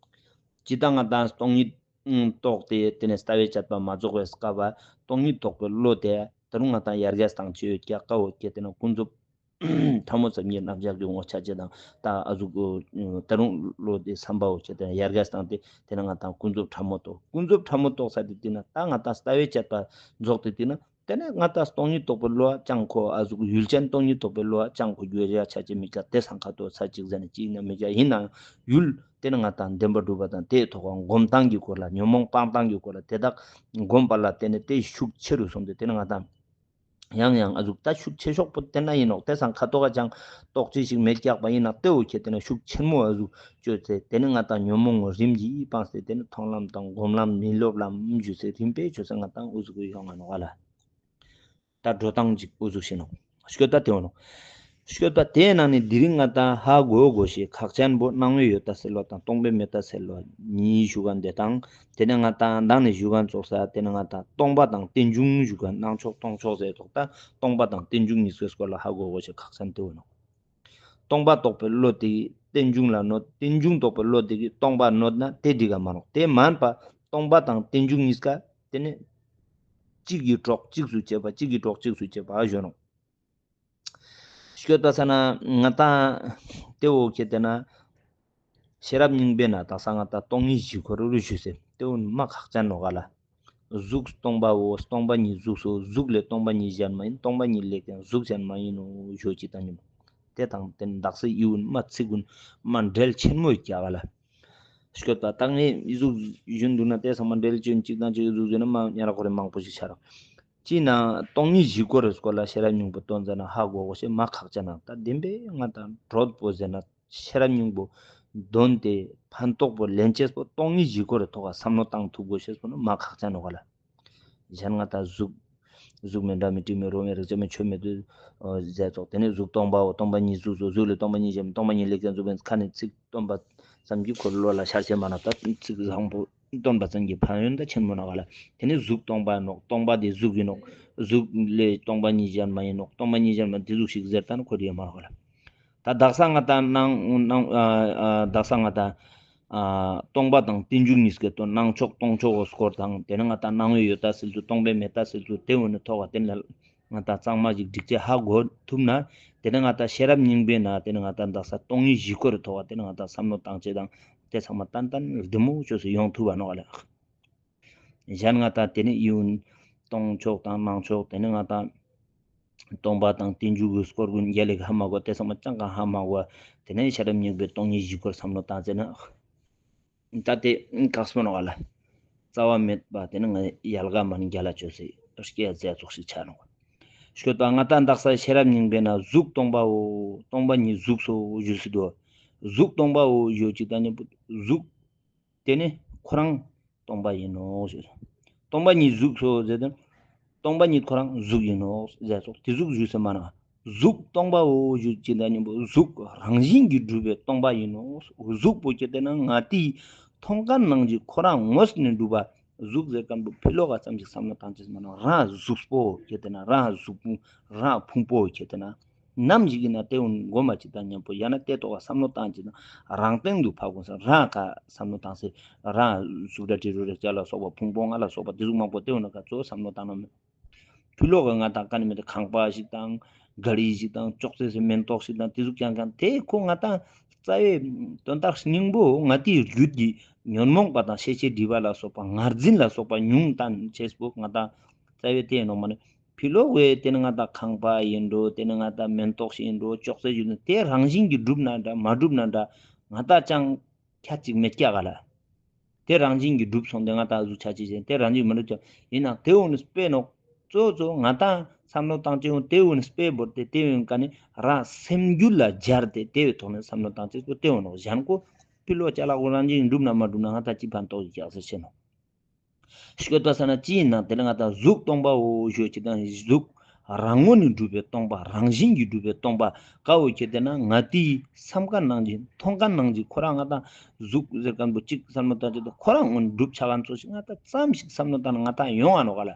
ཅི་ལྟར་ང་དང་སྟོང་ཉིད་རྟོགས་ཏེ་དེ་ནས་ལྟ་བའི་དཔྱད་པ་མ་རྫོགས་པའི་སྐབས་སྟོང་ཉིད་རྟོགས་པའི་བློ་དེ་ད་རུང་ང་དང་ཡར་རྒྱས་བཏང་ཆེ་ཡོད་ཀྱག་ཀ་འོ་ཁྱེད་དེ་ན་ཀུན་རྫོབ། ཕྲ་མོ་ཙམ་གྱི་རྣམ་གཞག་གི་ངོ་ཆ་བྱེད་དང་། ད་ཨ་ཟུག་ད་རུང་བློ་དེ་བསམ་པའོ་བྱེད་དང་ཡར་རྒྱས་བཏང་སྟེ། དེ་ནས་ང་དང་ཀུན་རྫོབ་ཕྲ་མོ་རྟོགས། ཀུན་རྫོབ་ཕྲ་མོ་རྟོགས་ས་དེ་དེ་ན་ད་ང་དང་ལྟ་བའི་དཔྱད་པ་རྫོགས་ཏེ་དེ་ན། དེ་ནས་ང་དང་སྟོང་ཉིད་རྟོགས་པའི་བློ་ཅང་ཁོ་ཨ་ཟུག་ཡུལ་ཅན་སྟོང་ཉིད་རྟོགས་པའི་བློ་ཅང་ཁོ་རྒྱུ་རེ་ཆ་ཅེས་མི་ཀྱག་དེ་སང་ཁ་ཏོ་ཚ་གཅིག་ཟ་ནས་གཅིག་ན་མི་ཀྱག་ཡིན་ནའང་ཡུལ་དེ་ནས་ང་དང་བདེན་པ་སྒྲུབ་པ་དང་དེའི་ཐོག་སྒོམ་སྟངས་ཀྱི་སྐོར་ལ་ཉོན་མོངས་སྤང་སྟངས་ཀྱི་སྐོར་ལ་དེ་དག་སྒོམ་པ་ལ་བརྟེན་ནས་དེ་ཤུགས་ཆེ་རུ་སོང་སྟེ་དེ་ནས་ང་དང་ཡང་ཡང་ཨ་ཟུག་ད་ཤུགས་ཆེ་ཤོག་པོ་དེ་ན་ཡིན་ནོག་དེ་སང་ཁ་ཏོ་ག་ཅང་རྟོགས་ཅི་ཞིག་མེད་ཀྱག་པ་ཡིན་ནོག་དེ་འོ་ཁྱེད་དེ་ན་ཤུགས་ཆེན་མོ་ཨ་ཟུག་བཅོས་ཚེ་དེ་ནས་ང་དང་ཉོན་མོངས་རིམ་གྱིས་སྤངས་ཏེ་དེ་ནས་མཐོང་ལམ་དང་སྒོམ་ལམ་མི་སློབ་ལམ་བརྒྱུད་ཚེ་རིམ་པས་བཅོས་ཚེ་ང་དང་ཨུ་ཟུག་ཡོང་ང་ནོག་ཨ་ལ། ད་འགྲོ་སྟངས་ཅིག་ཨུ་ཟུག་ཤེས་ནོག་ཤོད་ད་དེ་འོ་ནོག་ཤོད་ད་དེའི་ནང་ནས་དེ་རིང་ང་དང་ཧ་གོ་གོ་ཞེས་ཁག་ཅན་པོ་སྣང་བའི་ཡོད་ལྟ་སེལ་བ་དང་སྟོང་པའི་མེད་ལྟ་སེལ་བ་གཉིས་ཞུ་ག་འདི་དང་། དེ་ནས་ང་དང་མདང་ནས་ཞུ་ག་ཚོགས་ས་དེ་ནས་ང་དང་སྟོང་པ་དང་རྟེན་འབྱུང་ཞུ་ག་སྣང་ཕྱོགས་སྟོང་ཕྱོགས་ཟེར་ཐོག་ད་སྟོང་པ་དང་རྟེན་འབྱུང་གཉིས་ཀའི་སྐོར་ལ་ཧ་གོ་གོ་ཞེས་ཁག་ཅན་དེ་འོ་ནོག་སྟོང་པ་རྟོགས་པའི་བློ་དེ་གིས་རྟེན་འབྱུང་ལ་གནོད། རྟེན་འབྱུང་རྟོགས་པའི་བློ་དེ་གིས་སྟོང་པ་གནོད་ན་དེ་འགྲིག་ག་མ་ནོག་དེ་མན་པ་སྟོང་པ་དང་རྟེན་འབྱུང་གཉིས་ཀ་དེ་ནས་གཅིག་གིས་གྲོགས་གཅིག་སུ་བྱེད་པ་གཅིག་གིས་གྲོགས་གཅིག་སུ་བྱེད་པ་ཨ་ཞོན་ནོག་ཤོད་ད་ས་ན་ང་དང་དེ་འོ་ཁྱེད་དེ་ན་ཤེས་རབ་སྙིང་པོའི་ནང་དག་ས་ང་དང་སྟོང་ཉིད་གཞི་འཁོར་རུ་ཞུ་ཟེར་དེ་འོ་མ་ཁག་ཅན་ནོག་ག་ལ། གཟུགས་སྟོང་པའོ། སྟོང་པ་ཉིད་གཟུགས་སོ། གཟུགས་ལས་སྟོང་པ་ཉིད་གཞན་མ་ཡིན། སྟོང་པ་ཉིད་ལས་ཀྱང་གཟུགས་གཞན་མ་ཡིན་ནོ་ཞོ་ཅི་དང་ཉིན་དེ་དང་དེ་དག་ས་ཡིད་འོང་མ་ཚིག་འོང་མ་འབྲེལ་ཆེན་མོ་རྒྱག་ག་ལ། ཤོད་ད་ད་ངས་ཡི་གཟུགས་ཞུན་འདུག་ན་དེ་ཚང་མ་འབྲེལ་ཅན་གཅིག་དང་གཅིག་གཟུགས་ཟེར་ན་མ་ཉ་ར་ཁོ་རེ་མང་པོ་ཞིག་ཆ་རག་ཅི་ན་སྟོང་ཉིད་གཞི་སྐོར་རེ་སྐོར་ལ་ཤེས་རབ་སྙིང་པོ་སྟོན་ཟེར་ན་ཧ་གོ་གོ་ཞེས་མ་ཁག་ཅན་ན་ད་བདེན་པས་ང་དང་གྲོད་པོ་ཟེར་ན་ཤེས་རབ་སྙིང་པོ་དོན་དེ་ཕན་ཐོགས་པོ་ལེན་ཅེས་པོ་སྟོང་ཉིད་གཞི་སྐོར་རེ་ཐོག་ག་བསམ་བློ་བཏང་ཐུབ་གོ་ཞེས་པོ་ནི་མ་ཁག་ཅན་ནོ་ག་ལ། གཞན་ང་དང་གཟུགས། གཟུགས་མེད་སྒྲ་མེད་དྲི་མེད་རོ་མེད་རེག་བྱ་མེད་ཆོས་མེད་དུ་ཟེར་ཚོགས་དེ་ནས་གཟུགས་སྟོང་པའོ། སྟོང་པ་ཉིད་གཟུགས་སོ། གཟུགས་ལས་སྟོང་པ་ཉིད་གཞན་མིན། སྟོང་པ་ཉིད་ལས་ཀྱང་གཟུགས་མིན། ཁ་ནས་ཚིག་སྟོན་པ་ཙམ་གྱིས་ཁོ་བློ་ལ་ཤར་ཆེན་མ་ན་ད་ཚིག་བཟང་པོ་སྟོན་པ་ཙམ་གྱིས་ཕན་ཡོན་ད་ཆེན་མོ་ན་ག་ལ། དེ་ནས་གཟུགས་སྟོང་པ་ནོག་སྟོང་པ་དེ་གཟུགས་ཡིན་ནོག་གཟུགས་ལས་སྟོང་པ་ཉིད་གཞན་མ་ཡིན་ནོག་སྟོང་པ་ཉིད་གཞན་མ་དེ་གཟུགས་ཤིག་ཟེར་ད་ན་ཁོ་དེ་ཡོད་མ་ནོག་ག་ལ། ད་དག་ས་ང་དང་སྣང་སྣང་ཨ་ཨ་དག་ས་ང་དང་ཨ་སྟོང་པ་དང་རྟེན་འབྱུང་གཉིས་ཀའི་དོན་སྣང་ཕྱོགས་སྟོང་ཕྱོགས་སྐོར་དང་དེ་ནས་ང་དང་སྣང་བའི་ཡོད་ལྟ་སེལ་ཚུལ་སྟོང་པའི་མེད་ལྟ་སེལ་ཚུལ་དེ་འོ་ནི་ཐོག་ག་དེ་ནས་ང་དང་གཙང་མ་ཞིག་སྒྲིག་ཆས་ཧ་གོ་ཐུབ་ན་དེ་ནས་ང་དང་ཤེས་རབ་སྙིང་པོའི་ནང་དེ་ནས་ང་དང་དག་ས་སྟོང་ཉིད་གཞི་སྐོར་ཐོག་ག་དེ་ནས་ང་དང་བསམ་བློ་བཏང་ཆས་དང་དེ་ཚང་མ་ཏན་ཏན་བདེ་མོ་བཅོས་སུ་ཡོང་ཐུབ་པ་ནོག་ལ། གཞན་ང་དང་དེ་ནས་ཡིད་འོང་སྟོང་ཕྱོགས་དང་སྣང་ཕྱོགས་དེ་ནས་ང་དང་སྟོང་པ་དང་རྟེན་འབྱུང་གི་སྐོར་ཀུན་རྒྱལ་ལེགས་ཧ་མ་གོ་དེ་ཚང་མ་ཅང་གང་ཧ་མ་གོ་དེ་ནས་ཤེས་རབ་སྙིང་པོའི་སྟོང་ཉིད་གཞི་སྐོར་བསམ་བློ་བཏང་ཚེ་ན་ད་དེ་གག་སོང་ནོག་ལ། རྩ་བ་མེད་པ་དེ་ནས་ང་ཡལ་ག་མ་ནི་རྒྱ་ལ་བཅོས་སེ་སྐྱེ་ཡ་རྫས་ཚོགས་ཤིག་ཆགས་ནོག་ཤོད་པ་ང་དང་དག་ས་ཤེས་རབ་སྙིང་པོའི་ནང་གཟུགས་སྟོང་པའོ། སྟོང་པ་ཉིད་གཟུགས་སོ་ཞུ་སྲིད་དོ། གཟུགས་སྟོང་པའོ་ཞུ་ཅིག་དང་གཉིས་པོ་གཟུགས། དེ་ནི་ཁོ་རང་སྟོང་པ་ཡིན་ནོ་ཞེས། སྟོང་པ་ཉིད་གཟུགས་སོ་ཟེར་ཏེ། སྟོང་པ་ཉིད་ཁོ་རང་གཟུགས་ཡིན་ནོ་ཟེར་སོགས་དེ་གཟུགས་ཞུས་ཟེར་མ་ན། གཟུགས་སྟོང་པའོ་ཞུ་ཅི་འདྲ་སྙམ་པོ་གཟུགས་རང་བཞིན་གྱིས་གྲུབ་པའི་སྟོང་པ་ཡིན་ནོ། གཟུགས་པོ་ཁྱེད་དེ་ན་ང་དེའི་མཐོང་ག་ནང་གི་ཁོ་རང་ངོས་ནས་གྲུབ་པ་གཟུགས་ཟེར་མཁན་པོ་ཕི་ལོག་ག་ཙམ་ཞིག་བསམ་བློ་བཏང་ཅི་ཟེར་མ་ན་རང་གཟུགས་པོ་ཁྱེད་དེ་ན་རང་གཟུགས་པོ་རང་ཕུང་པོ་ཁྱེད་དེ་ན། ནམ་ཞིག་ཡིན་ན་དེ་འོ་མགོ་མ་ཅིག་དང་མཉམ་པོ་ཡང་ན་དེ་ཐོག་ག་བསམ་བློ་བཏང་ཅིག་དང་རང་སྟེང་དུ་ཕབ་དགོས་ས་རང་ག་བསམ་བློ་བཏང་སའི་རང་གཟུགས་སྒྲ་དྲི་རོ་རེག་བྱ་ལ་སོགས་པ་ཕུང་པོ་ལྔ་ལ་སོགས་པ་དེ་གཟུགས་མང་པོ་དེ་འོ་ན་ག་གཙོ་བོ་བསམ་བློ་བཏང་ན་མེད། ཕུ་ལོག་གི་ང་དང་ཀ་ནི་མེད་དེ་ཁང་པ་ཞིག་དང་ག་རི་ཞིག་དང་ཅོག་ཙེ་སི་མེན་ཏོག་ཞིག་དང་དེ་གཟུགས་ཀྱང་ཀྱང་དེ་ཁོ་ང་དང་རྩ་བའི་དོན་དག་སྙིང་པོ་ང་དེའི་རྒྱུད་ཀྱི་ཉོན་མོངས་པ་དང་ཤེས་བྱའི་སྒྲིབ་པ་ལ་སོགས་པ་ངར་འཛིན་ལ་སོགས་པ་ཉུང་བཏང་བྱས་པོ་ང་དང་རྩ་བའི་དེ་ཡིན་ནོ་མ་ནི། ཕི་ལོག་བས་དེ་ནི་ང་དང་ཁང་པ་ཡིན་འགྲོ། དེ་ནི་ང་དང་མེན་ཏོག་ཞིག་ཡིན་འགྲོ། ཅོག་ཙེ་ཞིག་ཡིན་དེ་རང་བཞིན་གྱིས་གྲུབ་ན་འདྲ་མ་གྲུབ་ན་འདྲ་ང་དང་ཅང་ཁྱད་ཅིག་མེད་ཀྱག་ག་ལ། དེ་རང་བཞིན་གྱིས་གྲུབ་སོང་དེ་ང་དང་གཟུགས་ཆ་ཅིག་ཅན་དེ་རང་བཞིན་མི་འགྲུབ་ཀྱང་ཡིན་ནའང་དེ་འོ་ནི་དཔེ་ནོག་གཙོ་གཙོ་ང་དང་བསམ་བློ་བཏང་ཅེས་འོ་དེ་འོ་ནི་དཔེ་བོར་ཏེ་དེ་འོ་ནི་ཀ་ནི་རང་སེམས་རྒྱུད་ལ་སྦྱར་ཏེ་དེ་བའི་ཐོག་ནས་བསམ་བློ་བཏང་ཅེས་པོ་དེ་འོ་ནོག་གཞན་ཀོ་ཕི་ལོག་ཅ་ལག་འོ་རང་བཞིན་གྲུབ་ན་མ་གྲུབ་ན་ང་དང་ཅི་ཕན་ཐོགས་ཀྱི་ཀྱག་ཟེར་ཆེ་ནོག་ཤོད་པ་ས་ན་ཅི་ཡིན་ན་དེ་ལ་ང་དང་གཟུགས་སྟོང་པའོ་ཞུ་ཅི་དང་གཟུགས་རང་ངོས་ནས་གྲུབ་པའི་སྟོང་པ་རང་བཞིན་གྱིས་གྲུབ་པའི་སྟོང་པ་ཀ་བོ་ཁྱེད་དེ་ན་ང་དེའི་བསམ་ག་ནང་བཞིན་མཐོང་ག་ནང་བཞིན་ཁོ་རང་ང་དང་གཟུགས་ཟེར་མཁན་པོ་གཅིག་བསམ་བློ་བཏང་ཅི་དང་ཁོ་རང་ངོས་ནས་གྲུབ་ཆ་ག་ཚོ་ཞིག་ང་དང་ཙམ་ཞིག་བསམ་བློ་བཏང་ན་ང་དང་ཡོང་ང་ནོག་ག་ལ།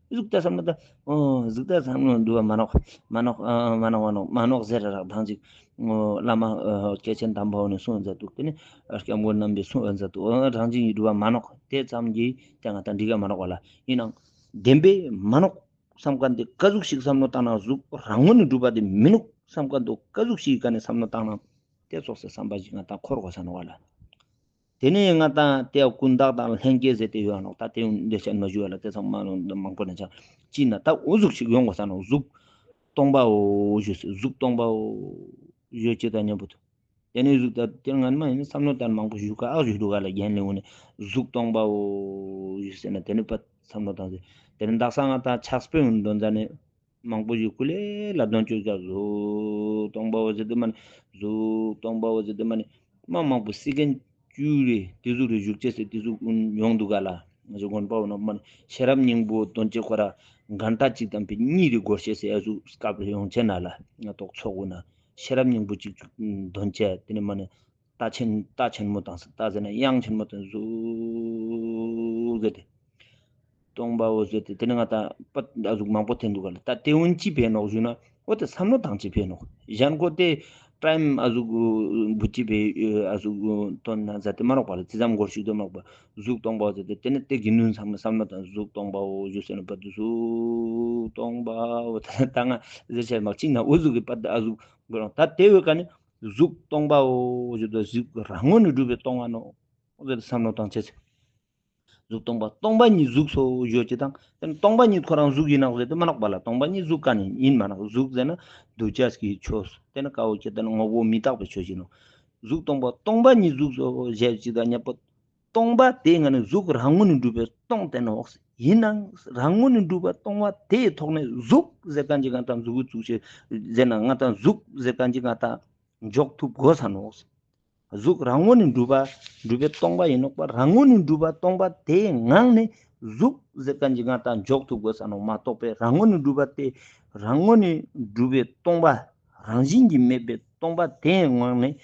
གཟུགས་ལྟ་བསམ་བློ་ད། ཨོ། གཟུགས་ལྟ་བསམ་བློ་འདུ་བ་མ་ནོག་མ་ནོག་ཨ། མ་ནོག་མ་ནོག་མ་ནོག་ཟེར་ར་རག་དང་ཅིག་ཨོ། བླ་མ་ཨ། སྐྱེས་ཆེན་དམ་པ་འོ་ནས་གསུངས་མཛད་འདུག་དེ་ནི་སྐྱབས་མགོན་རྣམ་པས་གསུངས་མཛད་འདུག་ཨོ། རང་བཞིན་གྱིས་གྲུབ་པ་མ་ནོག་དེ་ཙམ་གྱིས་ཀྱང་ང་དང་འགྲིག་ག་མ་ནོག་པ་ལ། ཡིན་ནའང་བདེན་པས་མ་ནོག་བསམ་མཁན་དེ་ག་ཟུག་ཞིག་བསམ་བློ་བཏང་ན་གཟུགས་རང་ངོས་ནས་གྲུབ་པ་དེ་མི་ནུག་བསམ་དཀའ་འདུག་ག་ཟུག་ཞིག་ག་ནས་བསམ་བློ་བཏང་ན་དེ་ཙོགས་སེ་བསམ་པ་ཞིག་ང་ད་འཁོར་དགོས་ས་ནོག་བ་ལ། དེ་ནས་ང་ད་དེ་ཀུན་བརྟགས་དང་ལྷན་སྐྱེས་ཟེར་ཏེ་ཡོད་ནོག་ད་དེ་འདི་བཤད་མ་ཞུ་བ་ལ་དེ་ཚང་མ་མང་པོ་ནས་ཆ་ཅི་ན་ད་འུ་ཟུག་ཞིག་ཡོང་དགོས་ས་ནོག་གཟུགས་སྟོང་པའོ་ཞུ་ཟེར། གཟུགས་སྟོང་པའོ་ཞུ་ཅི་ད་མཉམ་པོ་དུ། དེ་ནས་གཟུགས་ད་དེ་ང་མ་ཡིན་བསམ་བློ་ལྟར་མང་པོ་ཞུ་ག་ཨག་ཞུ་འདུག་ག་ལ་རྒན་ལེ་འུ་ནས་གཟུགས་སྟོང་པའོ་ཞུ་ཟེར་ན་དེ་ནས་པ་བསམ་བློ་བཏང་ཟེར། དེ་ནས་འདག་ས་ང་ད་ཕྱག་དཔེ་འུ་འདོན་ཟ་ནས། མང་པོ་ཞིག་ཀུ་ལེ་ལ་འདོན་བཅོས་ཀྱང་གཟུགས་སྟོང་པའོ་ཟེར་དུས་མ་ནི། གཟུགས་སྟོང་པའོ་ཟེར་དུས་མ་ནི། མ་མང་པོ་སི་ཀན་བཅུ་རེ་དེ་ཟུག་རེ་བཞུགས་བྱས་ཟེར་དེ་ཟུག་ཡོང་འདུག་ག་ལ། ང་ཚོ་དགོན་པ་འོ་ན་མ་ནི་ཤེས་རབ་སྙིང་པོ་འདོན་བྱས་ཁོ་ར་གན་ཏ་གཅིག་དང་པའི་གཉིས་རེ་སྒོར་བྱས་ཟེར་ཨ་ཟུག་སྐབས་རེ་ཡོང་བྱས་ན་ལ་ང་ཏོག་ཚོགས་འོ་ན་ཤེས་རབ་སྙིང་པོ་གཅིག་འདོན་བྱས་དེ་ནི་མ་ནི། རྟ་ཆེན་རྟ་ཆེན་མོ་དང་ཟེར་རྟ་ཟེར་ན་དབྱངས་ཆེན་མོ་དང་གཟུགས་ཟེར་ཏེ། སྟོང་པའོ་ཟེར་ཏེ་དེ་ནི་ང་ད་པ་ཨ་ཟུག་མང་པོ་འཐེན་འདུག་ག་ལ། ད་དེ་འུན་ཅི་ཕན་ནོག་ཞུ་ན་འོ་དེ་བསམ་བློ་བཏང་ཅི་ཕན་ནོག་གཞན་ཁོ་དེ་ཀྲའིམ་ཨ་ཟུག་བུ་ཅི་ཕན་ཨ་ཟུག་དོན་ན་ཟ་དེ་མ་ནོག་པ་ལ་དེ་ཙམ་འགོར་ཞིག་དོན་མ་ནོག་པ། གཟུགས་སྟོང་པའོ་ཟེར་ཏེ་དེ་ནི་དེ་གི་ནུན་ཚང་མ་བསམ་བློ་དང་གཟུགས་སྟོང་པའོ་ཞུ་ཟེར་ན་པ་དུ་གཟུགས་སྟོང་པའོ་ད་ད་ང་ཟེར་བྱས་མ་གཅིག་ན་འུ་ཟུག་གི་པ་ཨ་ཟུག་དགོས་རང་ད་དེ་འོས་ཀ་ནི། གཟུགས་སྟོང་པའོ་ཞེས་པ་གཟུགས་རང་ངོས་ནས་གྲུབ་པའི་སྟོང་པ་ནོ། ཟེར་བསམ་བློ་བཏང་བྱས། གཟུགས་སྟོང་པ་སྟོང་པ་ཉིད་གཟུགས་སོ་ཞེས་པ་དང་དེ་ནི་སྟོང་པ་ཉིད་ཁོ་རང་གཟུགས་ཡིན་ནོག་ཟེར་དུས་མ་ནོག་པ་ལ། སྟོང་པ་ཉིད་གཟུགས་ག་ནས་ཡིན་མ་ནོག་གཟུགས་ཟེར་ན་གདུལ་བྱ་གི་ཆོས་དེ་ནི་ཀ་བོ་ཁྱེད་དེ་ནི་ངོ་བོ་མི་རྟག་པའི་ཆོས་ཡིན་ནོག་གཟུགས་སྟོང་པ་སྟོང་པ་ཉིད་གཟུགས་སོ་ཞེས་པ་དང་མཉམ་པོ། སྟོང་པ་དེ་ང་ནི་གཟུགས་རང་ངོས་ནས་གྲུབ་པའི་སྟོང་དེ་ནོག་ཡིན་ནའང་རང་ངོས་ནས་གྲུབ་པ་སྟོང་པ་དེའི་ཐོག་ནས་གཟུགས་ཟེར་མཁན་གྱི་ང་ད་གཟུགས་གཟུགས་ཞེས་ཟེར་ན་ང་ད་གཟུགས་ཟེར་མཁན་གྱི་ང་ད་འཇོག་ཐུབ་དགོས་ས་ནོག་གཟུགས་རང་ངོས་ནས་གྲུབ་པ་གྲུབ་པའི་སྟོང་པ་ཡིན་ནོག་པ། རང་ངོས་ནས་གྲུབ་པ་སྟོང་པ་དེའི་ངང་ནས་གཟུགས་ཟེར་མཁན་གྱི་ང་ད་འཇོག་ཐུབ་དགོས་ས་ནོག་མ་གཏོགས་པའི་རང་ངོས་ནས་གྲུབ་པ་དེ་རང་ངོས་ནས་གྲུབ་པའི་སྟོང་པ། རང་བཞིན་གྱིས་མེད་པའི་སྟོང་པ་དེའི་ངང་ནས་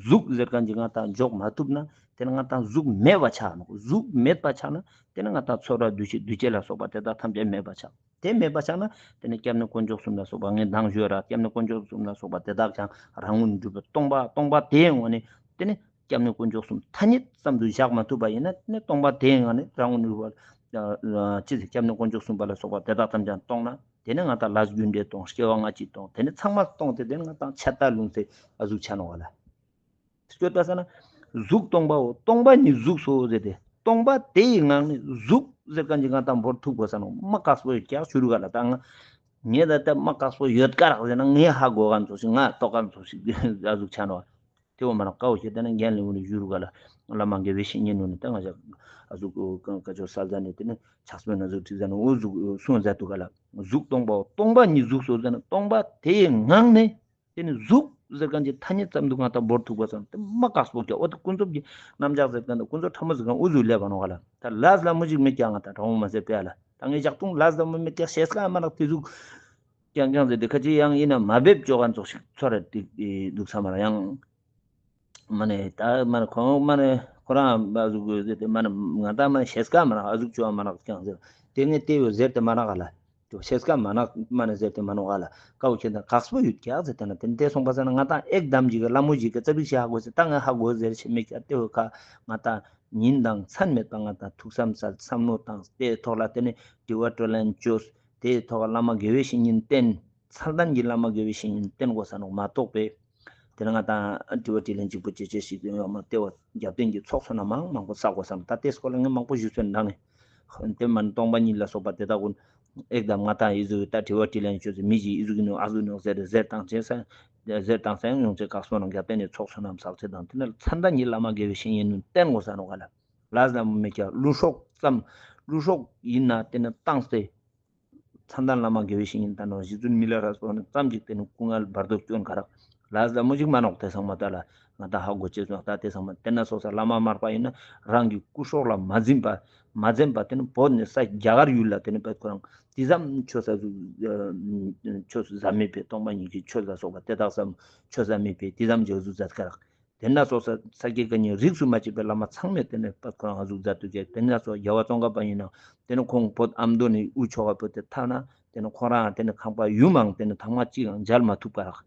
གཟུགས་ཟེར་མཁན་གྱི་ང་ད་འཇོག་མ་ཐུབ་ན་དེ་ནི་ང་ད་གཟུགས་མེད་པ་ཆགས་ནོག་གཟུགས་མེད་པ་ཆགས་ན་དེ་ནི་ང་ད་ཚོར་བ་འདུ་ཤེས་འདུ་བྱེད་ལ་སོགས་པ་དེ་དག་ཐམས་ཅད་མེད་པ་ཆགས། དེ་མེད་པ་ཆགས་ན་དེ་ནི་སྐྱབས་གནས་དཀོན་མཆོག་གསུམ་ལ་སོགས་པ་ངས་མདང་ཞུས་ར་སྐྱབས་གནས་དཀོན་མཆོག་གསུམ་ལ་སོགས་པ་དེ་དག་ཀྱང་རང་ངོས་ནས་གྲུབ་པའི་སྟོང་པ་སྟོང་པ་དེའི་ངང་ནས་དེ་ནི་སྐྱབས་གནས་དཀོན་མཆོག་གསུམ་ཐ་སྙད་ཙམ་དུ་བཞག་མ་ཐུབ་པ་ཡིན་ན་དེ་ནི་སྟོང་པ་དེའི་ངང་ནས་རང་ངོས་ནས་གྲུབ་པ་ཅི་ཟེར་སྐྱབས་གནས་དཀོན་མཆོག་གསུམ་པ་ལ་སོགས་པ་དེ་དག་ཐམས་ཅད་སྟོང་ན། དེ་ནས་ང་ད་ལས་རྒྱུ་འབྲས་སྟོང་། སྐྱེ་བ་སྔ་ཕྱི་སྟོང་། དེ་ནས་ཚང་མ་སྟོང་སྟེ་དེ་ནས་ང་ད་ཆད་ལྟ་ལུང་ཚེ་ཨ་གཟུགས་ཆ་ནོག་བ་ལ། སྐྱོ་ལྟ་ས་ན། གཟུགས་སྟོང་པའོ། སྟོང་པ་ཉིད་གཟུགས་སོ་ཟེར་ཏེ། སྟོང་པ་དེ་ཡི་ངང་ནས་གཟུགས་ཟེར་མཁན་གྱི་ང་ད་འབོར་ཐུབ་དགོས་ས་ནོག་མ་དཀགས་པོ་ཡོད་ཀྱག་ཞུ་རུ་ག་ལ་ད་ང་། ངས་ད་ལྟ་མ་དཀགས་པོ་ཡོད་ཀ་རག་ཟེར་ན་ངས་ཧ་གོ་ག་ཚོ་ཞིག་ང་རྟོགས་ག་ཚོ་ཞིག་ཨ་གཟུགས་ཆ་ནོག་བ། དེ་འོ་མ་ན་དཀའ་བོ་ཞེ་དྲག་ན་རྒན་ལས་འོ་ནས་བཞུར་ག་ལ། བླ་མ་དགེ་བའི་བཤེས་གཉེན་འོ་ནས་ད་ང་ཞག་ཨ་གཟུགས་ཀ་ཅོ་ས་ཟ་ནས་དེ་ནས་ཕྱག་སྤེལ་ན་གཟུགས་ཁྲིད་ཟ་ནས་འོ་གཟུགས་སོང་ཟ་དུ་ག་ལ། གཟུགས་སྟོང་པའོ། སྟོང་པ་ཉིད་གཟུགས་སོ་ཟ་ནས་སྟོང་པ་དེའི་ངང་ནས་དེ་ནས་གཟུགས་ཟེར་མཁན་གྱི་ཐ་སྙད་ཙམ་དུ་ང་ད་འབོར་ཐུབ་པ་ཙམ་དེ་མ་དཀགས་པོ་ཀྱག་འོ་དེ་ཀུན་རྫོབ་ཀྱི་རྣམ་གཞག་ཟེར་མཁན་དང་ཀུན་རྫོབ་ཕྲ་མོ་ཟེར་མཁན་འུ་ཟུག་ལས་པ་ནོ་ག་ལ། ད་ལས་ལ་མོ་ཞིག་མི་ཀྱག་ང་ད་གྲོང་མ་ཟེར་པས་ལ། ད་ངས་ཞག་ཐུང་ལས་ལ་མོ་མི་ཀྱག་ཤེས་ཀ་མ་རག་དེ་ཟུག་ཀྱང་ཀྱང་ཟེར་ཏེ་ཁ་ཅིག་ཡང་ཡིན་ན་མ་འབེབས་ཅོག་ག་ཚོགས་ཤིག་ཚོར་ར་ཏིག་འདུག་ས་མ་ར་ཡང་། མ་ནས་ད་མ་ནས་ཁོང་མ་ནས་ཁོ་རང་མ་ཟུག་ཟེར་ཏེ་མ་ནས་ང་ད་མ་ནས་ཤེས་ཀ་མ་རག་ཨ་ཟུག་ཅོ་མ་རག་ཀྱང་ཟེར་དེ་ངས་ལྟེ་བའི་ཟེར་ཏེ་མ་རག་ག་ལ། ཏེ་ཤེས་ཀ་མ་ནག་མ་ནས་ཟེར་ཏེ་མ་ནོ་ག་ལ། ཀ་བོ་ཁྱེད་དང་དཀགས་པོ་ཡོད་ཀྱག་ཟེར་ཏེ་ན་དེ་འདྲ་སོང་པ་ཟེར་ན་ང་ད་ཨེག་དམ་ཞིག་གི་ལ་མོ་ཞིག་གི་ཙ་པིག་ཞིག་ཧ་གོ་ཟེར་ད་ང་ཧ་གོ་ཟེར་ཆེ་མེད་ཀྱག་ལྟེ་བོ་ཁ་ང་ད་ཉིན་དང་མཚན་མེད་པ་ང་ད་ཐུགས་བསམ་ས་བསམ་བློ་བཏང་དེ་ཐོག་ལ་དེ་ནས་དྲི་བ་དྲིས་ལན་བཅོས་དེ་ཐོག་བླ་མ་དགེ་བའི་བཤེས་གཉེན་བསྟེན་མཚན་ལྡན་གྱི་བླ་མ་དགེ་བའི་བཤེས་གཉེན་བསྟེན་དགོས་ས་ནོག་མ་གཏོགས་པས། དེ་ནས་ང་ད་དྲི་བ་དྲིས་ལན་གཅིག་པུ་ཅེ་ཅེ་ཞིག་ཡོང་བ་མ་ལྟེ་བ་རྒྱབ་རྟེན་གྱི་ཚོགས་ཚོ་ན་མང་མང་པོ་བསགས་དགོས་ས་ནོག་ད་ལྟེ་སྐོར་ལ་ངས་མང་པོ་ཞུ་ཚོད་འདང་ནས། དེ་མ་ནི་སྟོང་པ་ཉིད་ལ་སོགས་པ་དེ་དག་ཀུན། ཨེག་དམ་ང་དང་ཨི་ཟུག་ད་དྲི་བ་དྲིས་ལན་ཆོས་ཟེར་མི་ཞིག་ཨི་ཟུག་གི་ནུ་ཨ་ཟུག་ནུ་ཟེར་ཟེར་དང་བྱས་ས། ཟེར་དང་ས་ཡང་ཡོང་ཚེ་བཀག་སོ་ནང་རྒྱབ་རྟེན་ནས་ཚོགས་སོ་ནམ་ཟག་ཚེ་དང་དེ་ནི་མཚན་ད་ཉིད་བླ་མ་དགེ་བའི་བཤེས་གཉེན་ནུ་བསྟེན་དགོས་ས་ནོ་ག་ལ། ལ་ཟ་མོ་མེད་ཀྱང་ལུ་སྲོག་ཙམ། ལུ་སྲོག་ཡིན་ན་དེ་ནི་བཏང་སྟེ། མཚན་ད་བླ་མ་དགེ་བའི་བཤེས་གཉེན་ད་ནོ་རྗེ་བཙུན་མི་ལ་རས་པ་ནི་ཙམ་ཅིག་དེ་ནི་སྐུ་ངལ་བར་དོ་སྐྱོན་ག་རག་ལ་ཟ་མོ་ཞིག་མ་ནོག་དེ་ཚང་མ་ད་ལ་ང་ད་ཧ་གོ་ཅེས་སོང་ད་དེ་ཚང་མ་དེ་ན་སོ་ས་བླ་མ་མར་པ་ཡིན་ན་རང་གི་སྐུ་སྲོག་ལ་མ་འཛེམས་པ་མ་འཛེམས་པ་དེ་ནི་བོད་ནས་ས་རྒྱ་གར་ཡུལ་ལ་དེ་ནི་བོད་ཁོ་རང་དེ་ཙམ་ཆོས་ས་ཆོས་ཟ་མེད་པའི་སྟོང་པ་ཉིད་ཀྱི་ཆོས་ལ་སོགས་པ་དེ་དག་ཙམ་ཆོས་ཟ་མེད་པའི་དེ་ཙམ་གྱི་གཟུགས་མཛད་ཀ་རག་དེ་ན་སོ་ས་ས་དགེ་བཀའ་རྙིང་རིས་སུ་མ་ཆད་པའི་བླ་མ་ཚང་མས་དེ་ནི་བོད་ཁོ་རང་གཟུགས་མཛད་དུ་གྱེར་དེ་ན་སོ་རྒྱལ་བ་ཙོང་ཁ་པ་ཡིན་ན་དེ་ནི་ཁོང་བོད་ཨ་མདོ་ནས་དབུས་ཆོ་ག་བོད་དེ་ཐ་ན་དེ་ནི་ཁོང་རང་དེ་ནི་ཁང་པ་ཡུམ་མང་དེ་ནི་ཐང་མ་གཅིག་ཡང་མཇལ་མ་ཐུབ་ཀ་རག་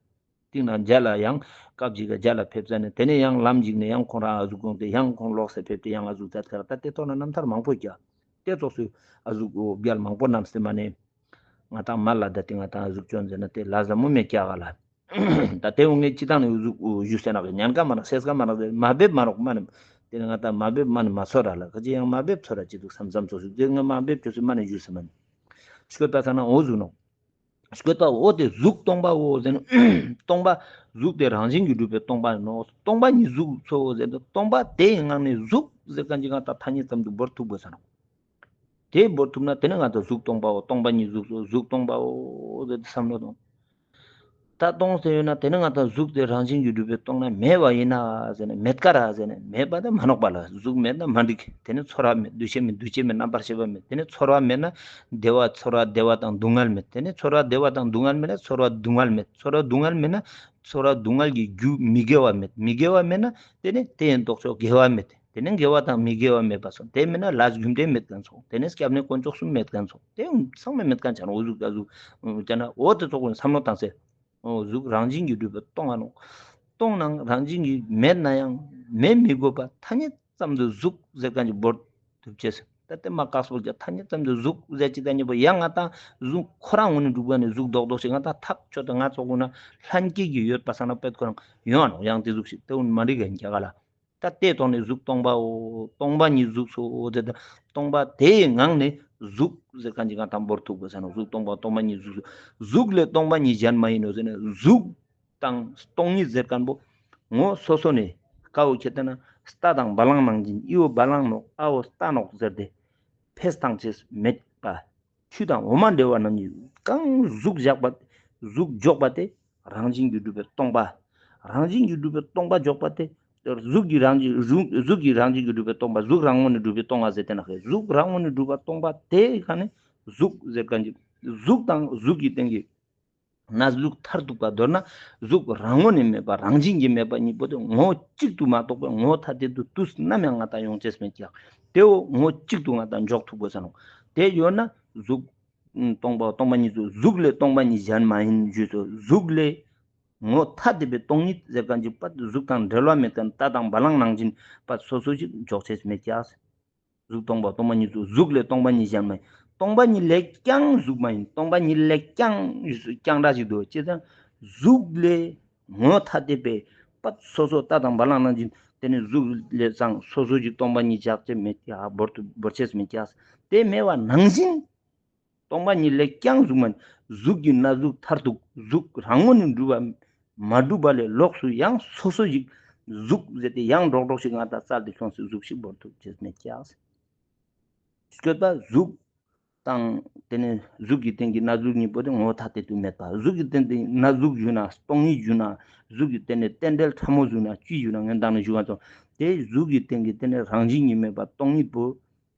སྟེང་ན་མཇལ་ལ་ཡང་སྐབས་ཅིག་ག་མཇལ་ལ་ཕེབས་ས་ནས་དེ་ནས་ཡང་ལམ་ཞིག་ནས་ཡང་ཁོང་རང་ཨ་ཟུག་དགོངས་ཏེ་ཡང་ཁོང་ལོག་སེ་ཕེབས་ཏེ་ཡང་ཨ་ཟུག་མཛད་ཀ་ར་ད་དེ་ཐོག་ན་རྣམ་ཐར་མང་པོ་རྒྱ། དེ་ཙོགས་སུ་ཨ་ཟུག་རྒྱལ་མང་པོ་རྣམས་སེ་མ་ནས། ང་དང་མ་ལ་ད་དེ་ང་དང་ཨ་ཟུག་སྐྱོན་ཟེར་ན་དེ་ལ་ཟ་མོ་མེད་ཀྱག་ག་ལ། ད་དེ་འོ་ངས་སྤྱི་བཏང་ནས་གཟུགས་ཞུ་ཟེར་ན་ཉན་ཀ་མ་རག་སེས་ཀ་མ་རག་མ་འབེབས་མ་རོགས་མ་ནི། དེ་ནས་ང་ད་མ་འབེབས་མ་ནི་མ་ཚོར་ར་ལ་ཁ་ཅི་ཡང་མ་འབེབས་ཚོར་ར་ཅི་འདུག་བསམ་བསམ་ཚོ་ཞུ་དེ་ང་མ་འབེབས་ཚོར་སི་མ་ནི་ཞུ་སི་མ་ནི། ཤོད་པ་ས་ན་འོ་གཟུགས་ནོ། ཤོད་པ་འོ་དེ་གཟུགས་སྟོང་པའོ་ཟེར་ན། སྟོང་པ། གཟུགས་དེ་རང་བཞིན་གྱིས་གྲུབ་པའི་སྟོང་པ་ཡིན་ནོ། སྟོང་པ་ཉིད་གཟུགས་སོ་ཟེར་ན་སྟོང་པ་དེའི་ངང་ནས་གཟུགས་ཟེར་མཁན་གྱི་ང་ད་ཐ་སྙད་ཙམ་དུ་འབོར་ཐུབ་དགོས་ས་ནོ། དེ་འབོར་ཐུབ་ན་དེ་ནི་ང་ད་གཟུགས་སྟོང་པའོ། སྟོང་པ་ཉིད་གཟུགས་སོ་གཟུགས་སྟོང་པའོ་ཟེར་ཏེ་བསམ་བློ་གཏོང་། ད་སྟོང་ཟེར་ཡོད་ན་དེ་ནི་ང་ད་གཟུགས་དེ་རང་བཞིན་གྱིས་གྲུབ་པའི་སྟོང་ན་མེད་པ་ཡིན་ན་ཟེར་ན་མེད་ཀ་ར་ཟེར་ན་མེད་པ་དེ་མ་ནོག་པ་ལ། གཟུགས་མེད་ན་མ་འགྲིག་དེ་ནི་ཚོར་བ་མེད། འདུ་ཤེས་མེད། འདུ་བྱེད་མེད། རྣམ་པར་ཤེས་པ་མེད། དེ་ནི་ཚོར་བ་མེད་ན་བདེ་བ་ཚོར་བ་བདེ་བ་དང་སྡུག་བསྔལ་མེད། དེ་ནི་ཚོར་བ་བདེ་བ་དང་སྡུག་བསྔལ་མེད་ན་ཚོར་བ་སྡུག་བསྔལ་མེད། ཚོར་བ་སྡུག་བསྔལ་མེད་ན་ཚོར་བ་སྡུག་བསྔལ་གྱི་རྒྱུ་མི་དགེ་བ་མེད། མི་དགེ་བ་མེད་ན་དེ་ནི་དེ་ཡི་ལྡོག་ཕྱོགས་དགེ་བ་མེད། དེ་ནི་དགེ་བ་དང་མི་དགེ་བ་མེད་པ་སོང་། དེ་མེད་ན་ལས་རྒྱུ་འབྲས་མེད་མཁན་སོང་། དེ་ནི་སྐྱབས་གནས་དཀོན་མཆོག་གསུམ་མེད་མཁན་སོང་། དེ་ཚང་མ་མེད་མཁན་ཆ་ནོ། འོ་གཟུགས་ད་གཟུགས་ཅ་ན་འོ་དེ་ཚོ་ཀུན་བསམ་བློ་བཏང་ཚེ། འོ་གཟུགས་རང་བཞིན་གྱིས་གྲུབ་པའི་སྟོང་ང་ནོ། སྟོང་ནང་རང་བཞིན་གྱིས་མེད་ན་ཡང་མེད་མི་དགོས་པ་ཐ་སྙད་ཙམ་དུ་གཟུགས་ཟེར་མཁན་གྱི་འབོར་ཐུབ་ཅེས། ད་དེ་མ་དཀགས་པོ་རྒྱ་ཐ་སྙད་ཙམ་དུ་གཟུགས་ཟེར་ཅི་ད་ཉེ་པོ་ཡང་ང་ད་གཟུགས་ཁོ་རང་ངོས་ནས་གྲུབ་པ་ནི་གཟུགས་རྡོག་རྡོག་ཞིག་ང་ད་ཐག་ཆོད་དུ་ང་ཚོ་ཀུན་ན་ལྷན་སྐྱེས་ཀྱི་ཡོད་པ་སང་ན་པད་ཁོ་རང་ཡོང་ཨ་ནོ། ཡང་དེ་གཟུགས་ཤིག་དེ་འུན་མ་འགྲིག་གན་རྒྱ་ག་ལ། ད་ལྟའི་ཐོག་ནས་གཟུགས་སྟོང་པའོ། སྟོང་པ་ཉིད་གཟུགས་སོ་ཟེར་ཏེ། སྟོང་པ་དེའི་ངང་ནས་གཟུགས་ཟེར་མཁན་གྱི་ང་དང་འབོར་ཐུབ་དགོས་ས་ནོ། གཟུགས་སྟོང་པ་སྟོང་པ་ཉིད་གཟུགས་སོ། གཟུགས་ལས་སྟོང་པ་ཉིད་གཞན་མ་ཡིན་ནོ་ཟེར་ནས་གཟུགས་དང་སྟོང་ཉིད་ཟེར་མཁན་པོ་ངོ་སོ་སོ་ནས་ཀ་བོ་ཁྱེད་ལྟ་ན་རྟ་དང་བ་ལང་ནང་བཞིན་ཨི་བོ་བ་ལང་ནོག་ཨ་བོ་རྟ་ནོག་ཟེར་ཏེ་ཕེས་བཏང་ཅེས་མེད་པ། ཆུ་དང་འོ་མ་འདྲ་བ་རྣམས་ཀྱིས་གང་གཟུགས་བཞག་པ། གཟུགས་འཇོག་པ་དེ་རང་བཞིན་གྱིས་གྲུབ་པའི་སྟོང་པ། རང་བཞིན་གྱིས་གྲུབ་པའི་སྟོང་པ་འཇོག་པ་དེ་གཟུགས་ཀྱི་རང་བཞིན་གཟུགས་གཟུགས་ཀྱི་རང་བཞིན་གྱིས་གྲུབ་པའི་སྟོང་པ། གཟུགས་རང་ངོས་ནས་གྲུབ་པའི་སྟོང་པ་ཟེར་ཏེ་ན་ཧེ། གཟུགས་རང་ངོས་ནས་གྲུབ་པ་སྟོང་པ་དེ་ག་ནས་གཟུགས་ཟེར་མཁན་གྱི་གཟུགས་དང་གཟུགས་ཀྱི་སྟེང་གི་གནས་ལུགས་མཐར་ཐུག་པ་མདོར་ན་གཟུགས་རང་ངོས་ནས་མེད་པ་རང་བཞིན་གྱིས་མེད་པ་གཉིས་པོ་དེ་ངོ་བོ་གཅིག་ཏུ་མ་གཏོགས་པའི་ངོ་བོ་ཐ་དད་དུ་དུས་ནམ་ཡང་ང་དང་ཡོང་ཅེས་མེད་ཀྱང་དེའོ་ངོ་བོ་གཅིག་ཏུ་ང་དང་འཇོག་ཐུབ་དགོས་ས་ནོ། དེ་ཡོད་ན་གཟུགས་སྟོང་པ་སྟོང་པ་ཉིད་གཟུགས། གཟུགས་ལས་སྟོང་པ་ཉིད་གཞན་མ་ཡིན་ཞུས་སོ། གཟུགས་ལས་ངོ་བོ་ཐ་དད་པའི་སྟོང་ཉིད་ཟེར་མཁན་གྱི་པ་གཟུགས་དང་འབྲེལ་བ་མེད་མཁན་རྟ་དང་བ་ལང་ནང་བཞིན་པ་སོ་སོ་ཞིག་འཇོག་ཅེས་མེད་ཀྱང་། གཟུགས་སྟོང་པ་སྟོང་པ་ཉིད་གཟུགས། གཟུགས་ལས་སྟོང་པ་ཉིད་གཞན་མ་ཡིན། སྟོང་པ་ཉིད་ལས་ཀྱང་གཟུགས་མ་ཡིན། སྟོང་པ་ཉིད་ལས་ཀྱང་ཀྱང་སྒྲ་ཞིག་འདུག་ཅེས་དང་། གཟུགས་ལས་ངོ་བོ་ཐ་དད་པའི་པ་སོ་སོ་རྟ་དང་བ་ལང་ནང་བཞིན་དེ་ནི་གཟུགས་ལས་ཀྱང་སོ་སོ་ཞིག་སྟོང་པ་ཉིད་བཞག་ཅེས་མེད་ཀྱང་འབོར་དུ་འབོར་ཅེས་མེད་ཀྱང་། དེ་མེད་པ་ནང་བཞིན། སྟོང་པ་ཉིད་ལས་ཀྱང་གཟུགས་མ་ཡིན། གཟུགས་ཀྱི་གནས་ལུགས་མཐར་ཐུག་གཟུགས་རང་ངོས་ནས་གྲུབ་པ་མ་གྲུབ་པ་ལས་ལོགས་སུ་ཡང་སོ་སོ་ཞིག་གཟུགས་ཟེར་ཏེ་ཡང་འགྲོགས་འགྲོགས་ཤིག་ང་དང་རྩལ་དུ་ཤོང་སའི་གཟུགས་ཤིག་འབོར་ཐུབ་ཅེས་མེད་ཀྱང་། སྤྱོད་པ་གཟུགས་དང་དེ་ནས་གཟུགས་ཀྱི་སྟེང་གི་གནས་ལུགས་གཉིས་པོ་དེ་ངོ་བོ་ཐ་དད་དུ་མེད་པ། གཟུགས་ཀྱི་སྟེང་དེ་གནས་ལུགས་ཞུ་ན་སྟོང་ཉིད་ཞུ་ན་གཟུགས་ཀྱི་སྟེང་ནས་རྟེན་འབྲེལ་ཕྲ་མོ་ཞུ་ན་ཅི་ཞུ་ན་ངན་དང་ནས་ཞུ་བ་དང་དེ་གཟུགས་ཀྱི་སྟེང་གི་དེ་ནས་རང་བཞིན་གྱིས་མེད་པ་སྟོང་ཉིད་པོ།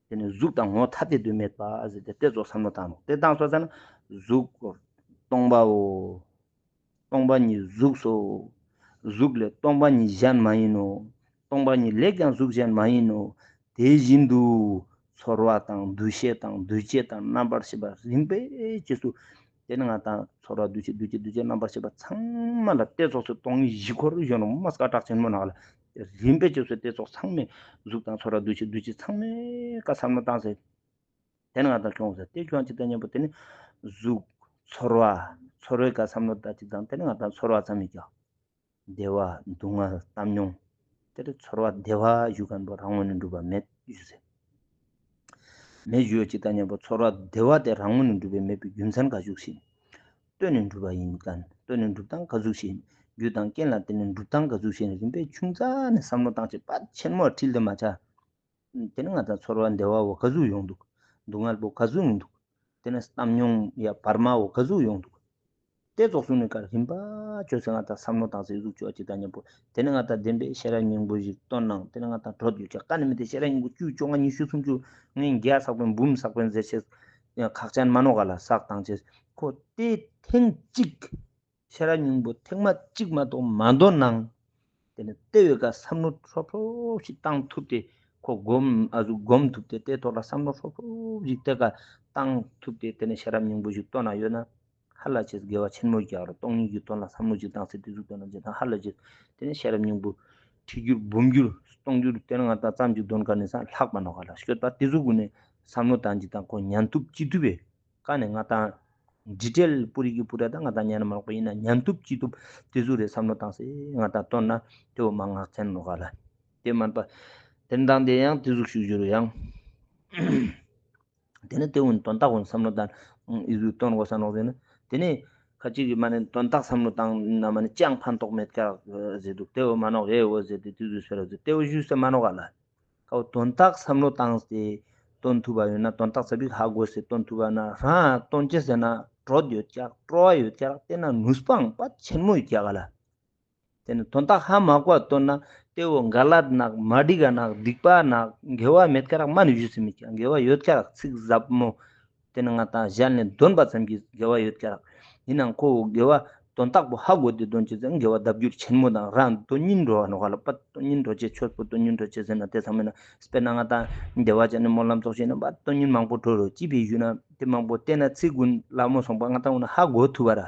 དེ་ནས་གཟུགས་དང་ངོ་བོ་ཐ་དད་དུ་མེད་པ་ཟེར་ཏེ་དེ་ཚོ་བསམ་བློ་བཏང་ནོ། དེ་བཏང་སོང་ཙང་ན་གཟུགས་སྟོང་པའོ། སྟོང་པ་ཉིད་གཟུགས་སོ། གཟུགས་ལས་སྟོང་པ་ཉིད་གཞན་མ་ཡིན་ནོ། སྟོང་པ་ཉིད་ལས་ཀྱང་གཟུགས་གཞན་མ་ཡིན་ནོ། དེ་བཞིན་དུ་ཚོར་བ་དང་འདུ་ཤེས་དང་འདུ་བྱེད་དང་རྣམ་པར་ཤེས་པ་རིམ་པས་རྗེས་སུ། དེ་ནི་ང་དང་ཚོར་བ་འདུ་བྱེད་འདུ་བྱེད་འདུ་བྱེད་རྣམ་པར་ཤེས་པ་ཚང་མ་ལ་དེ་ཚོགས་སུ་སྟོང་ཉིད་བཞི་འཁོར་གཞོན་ནུ་མ་སྐད་གྲགས་ཆེན་མོ་ནང་ལ། རིམ་པས་བཅོས་སུ་དེ་ཚོགས་ཚང་མས་གཟུགས་དང་ཚོར་བ་འདུ་བྱེད་འདུ་བྱེད་ཚང་མས་བཀའ་བསམ་བློ་བཏང་ཟེར། དེ་ནི་ང་དང་ཁྱོང་ཟེར་དེ་ཁྱོང་ཅི་ལྟ་མཉམ་པོ་དེ་ནི་གཟུགས་ཚོར་བ་ཚོར་བའི་བཀའ་བསམ་བློ་བཏང་ཅི་དང་དེ་ནི་ང་དང་ཚོར་བ་ཚང་མས་ཀྱང་བདེ་བ་སྡུག་བསྔལ་བཏང་མྱོང་། དེ་ནི་ཚོར་བ་བདེ་བ་ཞུ་མཁན་པོ་རང་ངོས་ནས་འགྲུབ་པ་མེད་ཞུ་ཟེར། མེད་ཞུ་ཡོད་ཅི་ལྟ་མཉམ་པོ་ཚོར་བ་བདེ་བ་དེ་རང་ངོས་ནས་འགྲུབ་པའི་མེད་པའི་རྒྱུ་མཚན་ག་ཟུག་ཞིག་ཡིན། ལྟོས་ནས་འགྲུབ་པ་ཡིན་མཁན་ལྟོས་ནས་འགྲུབ་སྟངས་ག་ཟུག་ཞིག་ཡིན། རྒྱུ་དང་རྐྱེན་ལ་བརྟེན་ནས་འགྲུབ་སྟངས་ག་ཟུག་ཞིག་ཡིན་རིམ་པས་ཆུང་ཙག་ནས་བསམ་བློ་བཏང་ཅིག་པ་ཆེན་མོ་ཁྲིད་དེ་མ་ཆགས། དེ་ནི་ང་དང་ཚོར་བ་བདེ་བ་བོ་ག་ཟུག་ཡོང་འདུག་སྡུག་བསྔལ་བོ་ག་ཟུག་ཡོང་འདུག་དེ་ནི་བཏང་མྱོང་ཡ་བར་མ་བོ་ག་ཟུག་ཡོང་འདུག་དེ་ཚོགས་གསུམ་ནས་ཀར་རིམ་པ་བཅོས་ཚེ་ང་དང་བསམ་བློ་བཏང་ཚེ་གཟུགས་བཅོས་ཅིག་དང་མཉམ་པོ་དེ་ནི་ང་དང་བདེན་པའི་ཤེས་རབ་སྙིང་པོ་ཞིག་བཏོན་ནང་དེ་ནི་ང་དང་གྲོད་ཡོད་ཀྱང་ཀ་ནི་མི་དེ་ཤེས་རབ་སྙིང་པོ་བཅུ་བཅོ་ལྔ་ཉི་ཤུ་སུམ་ཅུ་ངས་བརྒྱ་བསགས་པའི་འབུམ་བསགས་པའི་མཛད་ཆེད་ཡང་ཁག་ཅན་མ་ནོ་ག་ལ་བསགས་བཏང་ཆེད་ཁོ་དེ་ཐེངས་གཅིག་ཤེས་རབ་སྙིང་པོ་ཐེངས་མ་གཅིག་མ་གཏོགས་མ་འདོན་ནང་། དེ་ནས་ལྟེ་བའི་ཀ་བསམ་བློ་ཧྲོབ་ཧྲོབ་ཞིག་བཏང་ཐུབ་སྟེ་ཁོ་སྒོམ་ཨ་ཟུ་སྒོམ་ཐུབ་སྟེ་དེ་ཐོག་ལ་བསམ་བློ་ཧྲོབ་ཧྲོབ་ཞིག་དེ་ཀ་བཏང་ཐུབ་སྟེ་དེ་ནས་ཤེས་རབ་སྙིང་པོ་ཞིག་བཏོན་ན་ཡོད་ན་ཧ་ལ་ཆེས་དགེ་བ་ཆེན་མོ་རྒྱག་རོགས། སྟོང་ཉིད་ཀྱི་དོན་ལ་བསམ་བློ་ཞིག་བཏང་སྟེ་དེ་ཟུག་བཏོན་ན་ཇི་ལྟར་ཧ་ལ་ཆེས། དེ་ནས་ཤེས་རབ་སྙིང་པོ་ཁྲི་འགྱུར་འབུམ་འགྱུར་སྟོང་འགྱུར་དེ་ནས་ང་དང་ཙམ་ཅིག་འདོན་ག་ནས་སང་ལྷག་པ་ནོ་ག་ལ་སྐྱོད་པ་དེ་ཟུག་གུ་ནས་བསམ་བློ་བཏང་ཅིག་དང་ཁོ་ཉན་ཐུབ་ཅི་ཐུབ་པས། ཀ་ནས་ང་དང་ ཌི་ཊེལ་པུ་རི་གི་པུ་ར་ད་ང་ད་ཉན་མ་ནོག་པ། ཡིན་ན་ཉན་ཐུབ་ཅི་ཐུབ་དེ་ཟུག་རེ་བསམ་བློ་བཏང་སེ་ང་ད་བཏོན་ན་དེ་བོ་མ་ངག་ཚན་ནོག་ག་ལ། དེ་མན་པ་དེ་འདང་དེ་ཡང་དེ་ཟུག་ཞུ་རྒྱུ་རུ་ཡང་། དེ་ནི་དེ་འུན་དོན་དག་འུན་བསམ་བློ་བཏང་ཨི་ཟུག་བཏོན་དགོས་ས་ནོག་ཟེར་ན། དེ་ནི་ཁ་ཅིག་གི་མ་ནི་དོན་དག་བསམ་བློ་བཏང་ན་མ་ནི་ཅང་ཕན་ཐོགས་མེད་ཀྱག་ཟེར་འདུག། དེ་བོ་མ་ནོག་ཨེ་བོ་ཟེར་ཏེ་དེ་ཟུག་ཟེར་རོ་ཟེར་དེ་བོ་ཞུས་ས་མ་ནོག་ག་ལ། ཁ་བོ་དོན་དག་བསམ་བློ་བཏང་སྟེ་བཏོན་ཐུབ་པ་ཡོད་ན། དོན་དག་ཚ་བིག་ཧ་གོ་སྟེ་བཏོན་ཐུབ་པ་ན་རང་བཏོན་ཅེས་ཟེར་ན་གྲོད་ཡོད་ཀྱག་སྤྲོ་བ་ཡོད་ཀྱག་དེ་ན་ནུས་པའང་པ་ཆེན་མོ་ཡོད་ཀྱག་ག་ལ། དེ་ནི་དོན་དག་ཧ་མ་གོ་བ་བཏོན་ན་དེ་བོ་ག་ལ་ནག་མ་འགྲིག་ག་ནག་སྡིག་པ་ནག་དགེ་བ་མེད་ཀྱག་མ་ནི་ཞུས་སེ་མི་ཀྱག་དགེ་བ་ཡོད་ཀྱག་ཚིག་ཟབ་མོ། དེ་ནི་ང་ཏང་གཞན་ལས་འདོན་པ་ཙམ་གྱིས་དགེ་བ་ཡོད་ཀྱག་ཡིན་ནའང་ཁོ་བོ་དགེ་བ་དོན་དག་པོ་ཧ་གོ་སྟེ་འདོན་ཅེས་ཟེར་དགེ་བ་ལྡབ་འགྱུར་ཆེན་མོ་དང་རང་དོན་སྙིང་འགྲོ་བ་ནོག་ག་ལ། པ་དོན་སྙིང་འགྲོ་ཅེས་ཆོས་པོ་དོན་སྙིང་འགྲོ་ཅེས་ཟེར་ན་དེ་ཚང་མ་ན་དཔེར་ན་ང་ཏང་བདེ་བ་ཅན་ནི་སྨོན་ལམ་ཚོགས་ཤེས་ན་པ་དོན་སྙིང་མང་པོ་འགྲོ་རོ་ཅི་བས་ཞུས་ན་དེ་མང་པོ་བལྟས་ན་ཚིག་ཀུན་ལ་མོ་སོང་པ་ང་ཏང་འོ་ན་ཧ་གོ་ཐུབ་པ་ར།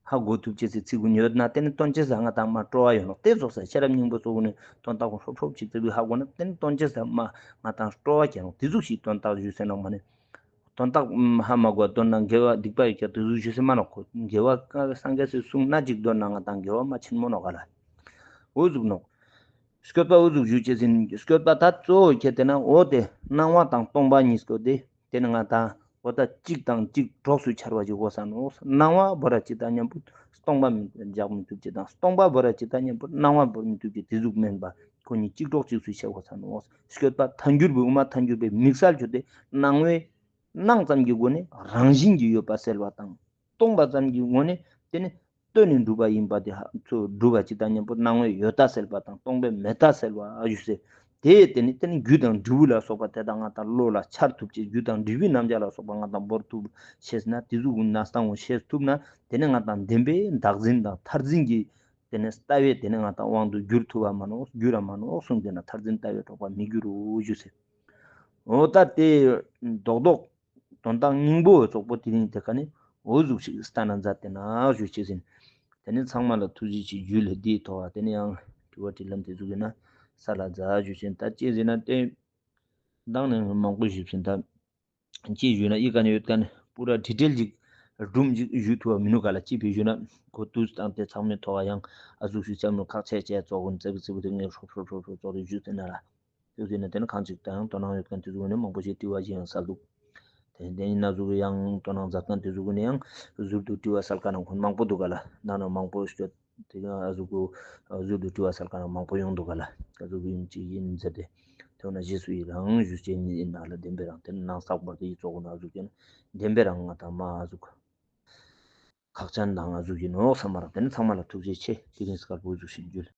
ཧ་གོ་ཐུབ་ཅེས་སི་ཚིག་ཀུན་ཡོད་ན་དེ་ནི་སྟོན་ཅེས་ས་ང་ཏང་མ་སྤྲོ་བ་ཡོད་ནོག། དེ་ཚོགས་ས་ཤེས་རབ་སྙིང་པོ་ཚོགས་ནི་དོན་དག་ཀུན་ཧྲོབ་ཧྲོབ་ཅིག་ཙི་བི་ཧ་གོ་ན་དེ་ནི་སྟོན་ཅེས་ས་མ་ང་ཏང་སྤྲོ་བ་སྐྱེ་ནོག། དེ་ཟུག་ཞིག་དོན་དག་ཞུས་ཟེར་ནོག་མ་ནི། དོན་དག་ཧ་མ་གོ་དོན་ན་དགེ་བ་སྡིག་པ་ཡོད་ཀྱག་དེ་ཟུག་ཞུས་ཟེར་མ་ནོག་ཁོ། དགེ་བ་ཀ་སངས་རྒྱས་སི་གསུང་སྣ་གཅིག་དོན་ན་ང་ཏང་དགེ་བ་མ་ཆེན་མོ་ནོག་ག་ལ། འོ་ཟུག་ནོག། སྐྱོད་པ་འོ་ཟུག་ཞུ་ཅེས་ཟིན་སྐྱོད་པ་ད་གཙོ་བོ་ཁྱེད་དེ་ན་འོ་དེ་སྣང་བ་དང་སྟོང་པ་གཉིས་ཀོ་དེ། དེ་ནི་ང་ཏང་འོ་ད་གཅིག་དང་གཅིག་གྲོགས་སུ་འཆར་བ་ཞིག་དགོས་ས་ནོག། སྣང་བ་བོ་ར་ཅི་ད་མཉམ་པོ་སྟོང་པ་མི་འཇགས་མི་ཐུབ་ཅེས་དང་སྟོང་པ་བོ་ར་ཅི་ད་མཉམ་པོ་སྣང་བ་བོར་མི་ཐུབ་ཅེས་དེ་ཟུག་མིན་པ་ཁོ་གཉིས་གཅིག་གྲོགས་གཅིག་སུ་འཆར་དགོས་ས་ནོག། སྐྱོད་པ་ཐལ་འགྱུར་བའི་དབུ་མ་ཐལ་འགྱུར་བའི་དམིགས་བསལ་ཆོས་དེ་སྣང་བའི་སྣང་ཙམ་གྱི་སྒོ་ནས་རང་བཞིན་གྱིས་ཡོད་པ་སེལ་བ་དང་། སྟོང་པ་ཙམ་གྱི་ངོ་ནས་དེ་ནི་བཏོན་ནས་གྲུབ་པ་ཡིན་པ་དེ་ཧ་ཚོ་གྲུབ་པ་ཅིག་དང་མཉམ་པོ་སྣང་བའི་ཡོད་ལྟ་སེལ་བ་དང་སྟོང་པའི་མེད་ལྟ་སེལ་བ་ཨ་ཞུ་ཟེར། དེ་དེ་ནི་དེ་ནི་རྒྱུ་དང་འབྲས་བུ་ལ་སོགས་པ་དེ་དག་ང་ཏང་བློ་ལ་འཆར་ཐུབ་ཅེས་རྒྱུ་དང་འབྲས་བུའི་རྣམ་གཞག་ལ་སོགས་པ་ང་ཏང་བོར་ཐུབ་ཤེས་ན་དེ་ཟུག་གི་གནས་སྟངས་ངོ་ཤེས་ཐུབ་ན་དེ་ནི་ང་ཏང་བདེན་པའི་བདག་འཛིན་དང་མཐར་འཛིན་གྱི་དེ་ནི་ལྟ་བས་དེ་ནི་ང་ཏང་དབང་དུ་འགྱུར་ཐུབ་པ་མ་ནོག་འགྱུར་ར་མ་ནོག་གསུངས་དེ་ན་མཐར་འཛིན་ལྟ་བས་གྲོགས་པ་མི་འགྱུར་རོ་ཞུ་ཟེར། འོ་ད་དེ་རྡོག་རྡོག་དོན་དག་སྙིང་པོ་ཙོགས་པོ་དེ་རིང་དེ་ཀ་ནི་འོ་ཟུག་ཞིག་སྟན་ན་མཛད་དེ་ན་ཞུ་ཅེས་ཟིན། དེ་ནི་ཚང་མ་ལ་ཐུགས་རྗེ་ཆེ་ཞུ་ལེ། དེའི་ཐོག་དེ་ནི་ཡང་དྲི་བ་དྲིས་ལན་དེ་ཟུག་ཡིན་ན་ས་ལ་མཛད་ཞུ་ཅེས་ད་ཅེས་ཟིན་ན་དེ་མདང་ནས་མང་པོ་ཞིག་ཟིན་ད་ཅེས་ཞུ་ན་ཨི་ཀ་ནི་ཡོད་ཀ་ནི་པུ་ར་ཌི་ཊེལ་ཅིག་སྒྲུང་ཅིག་ཞུ་ཐུབ་པ་མི་ནུག་ག་ལ། ཅེས་པའི་ཞུ་ན་གོ་དུས་དང་དེ་ཚང་མའི་ཐོག་ཡང་ཨ་ཟུག་ཞུ་ཙམ་ལ་ཁག་ཆེ་ཆེ་ཙོགས་ཀུན་ཙེ་བི་ཙེ་བི་དེ་ངས་ཧྲོབ་ཧྲོབ་ཧྲོབ་ཧྲོབ་ཙོགས་རེ་ཞུ་ཟིན་ན་ར། དེ་ཟེར་ན་དེ་ནི་གང་ཅིག་དང་དོ་སྣང་ཡོད་མཁན་དེ་ཚོ་ནི་མང་པོ་ཞིག་དྲི་བ་ཞིག་ཡང་སལ་འདུག། དེ་དེ་ཡིན་ན་ཟུག་ཡང་དོ་སྣང་མཛད་མཁན་དེ་ཚོ་ནི་ཡང་ཟུར་དུ་དྲི་བ་སལ་མཁན་ནང་ཁོང་མང་པོ་འདུག་ག་ལ། ནང་ན་མང་པོ་ཤོད་དེ་ཡང་ཨ་ཟུག་གུ་ཟུར་དུ་དྲི་བ་སལ་མཁན་ནང་མང་པོ་ཡོང་འདུག་ག་ལ། ཨ་ཟུག་གུ་ཡིན་ཅིག་ཡིན་ཟེར་ཏེ་དེ་ན་རྗེས་སུ་ཡི་རང་ཞུ་ཅན་ཡིན་ན་ལ་བདེན་པའི་རང་དེ་ནི་ནང་བསགས་པར་དེ་ཡི་ཚོགས་ན་ཨ་ཟུག་ཅན་བདེན་པའི་རང་ང་དང་མ་ཨ་ཟུག་ཁག་ཅན་དང་ཨ་ཟུག་ཡིན་ནོ་བསམ་པ་རང་དེ་ནི་ཚང་མ་ལ་ཐུགས་རྗེ་ཆེ། དེ་རིང་སྐར་པོ་ཟུག་ཤིན་རྒྱུད།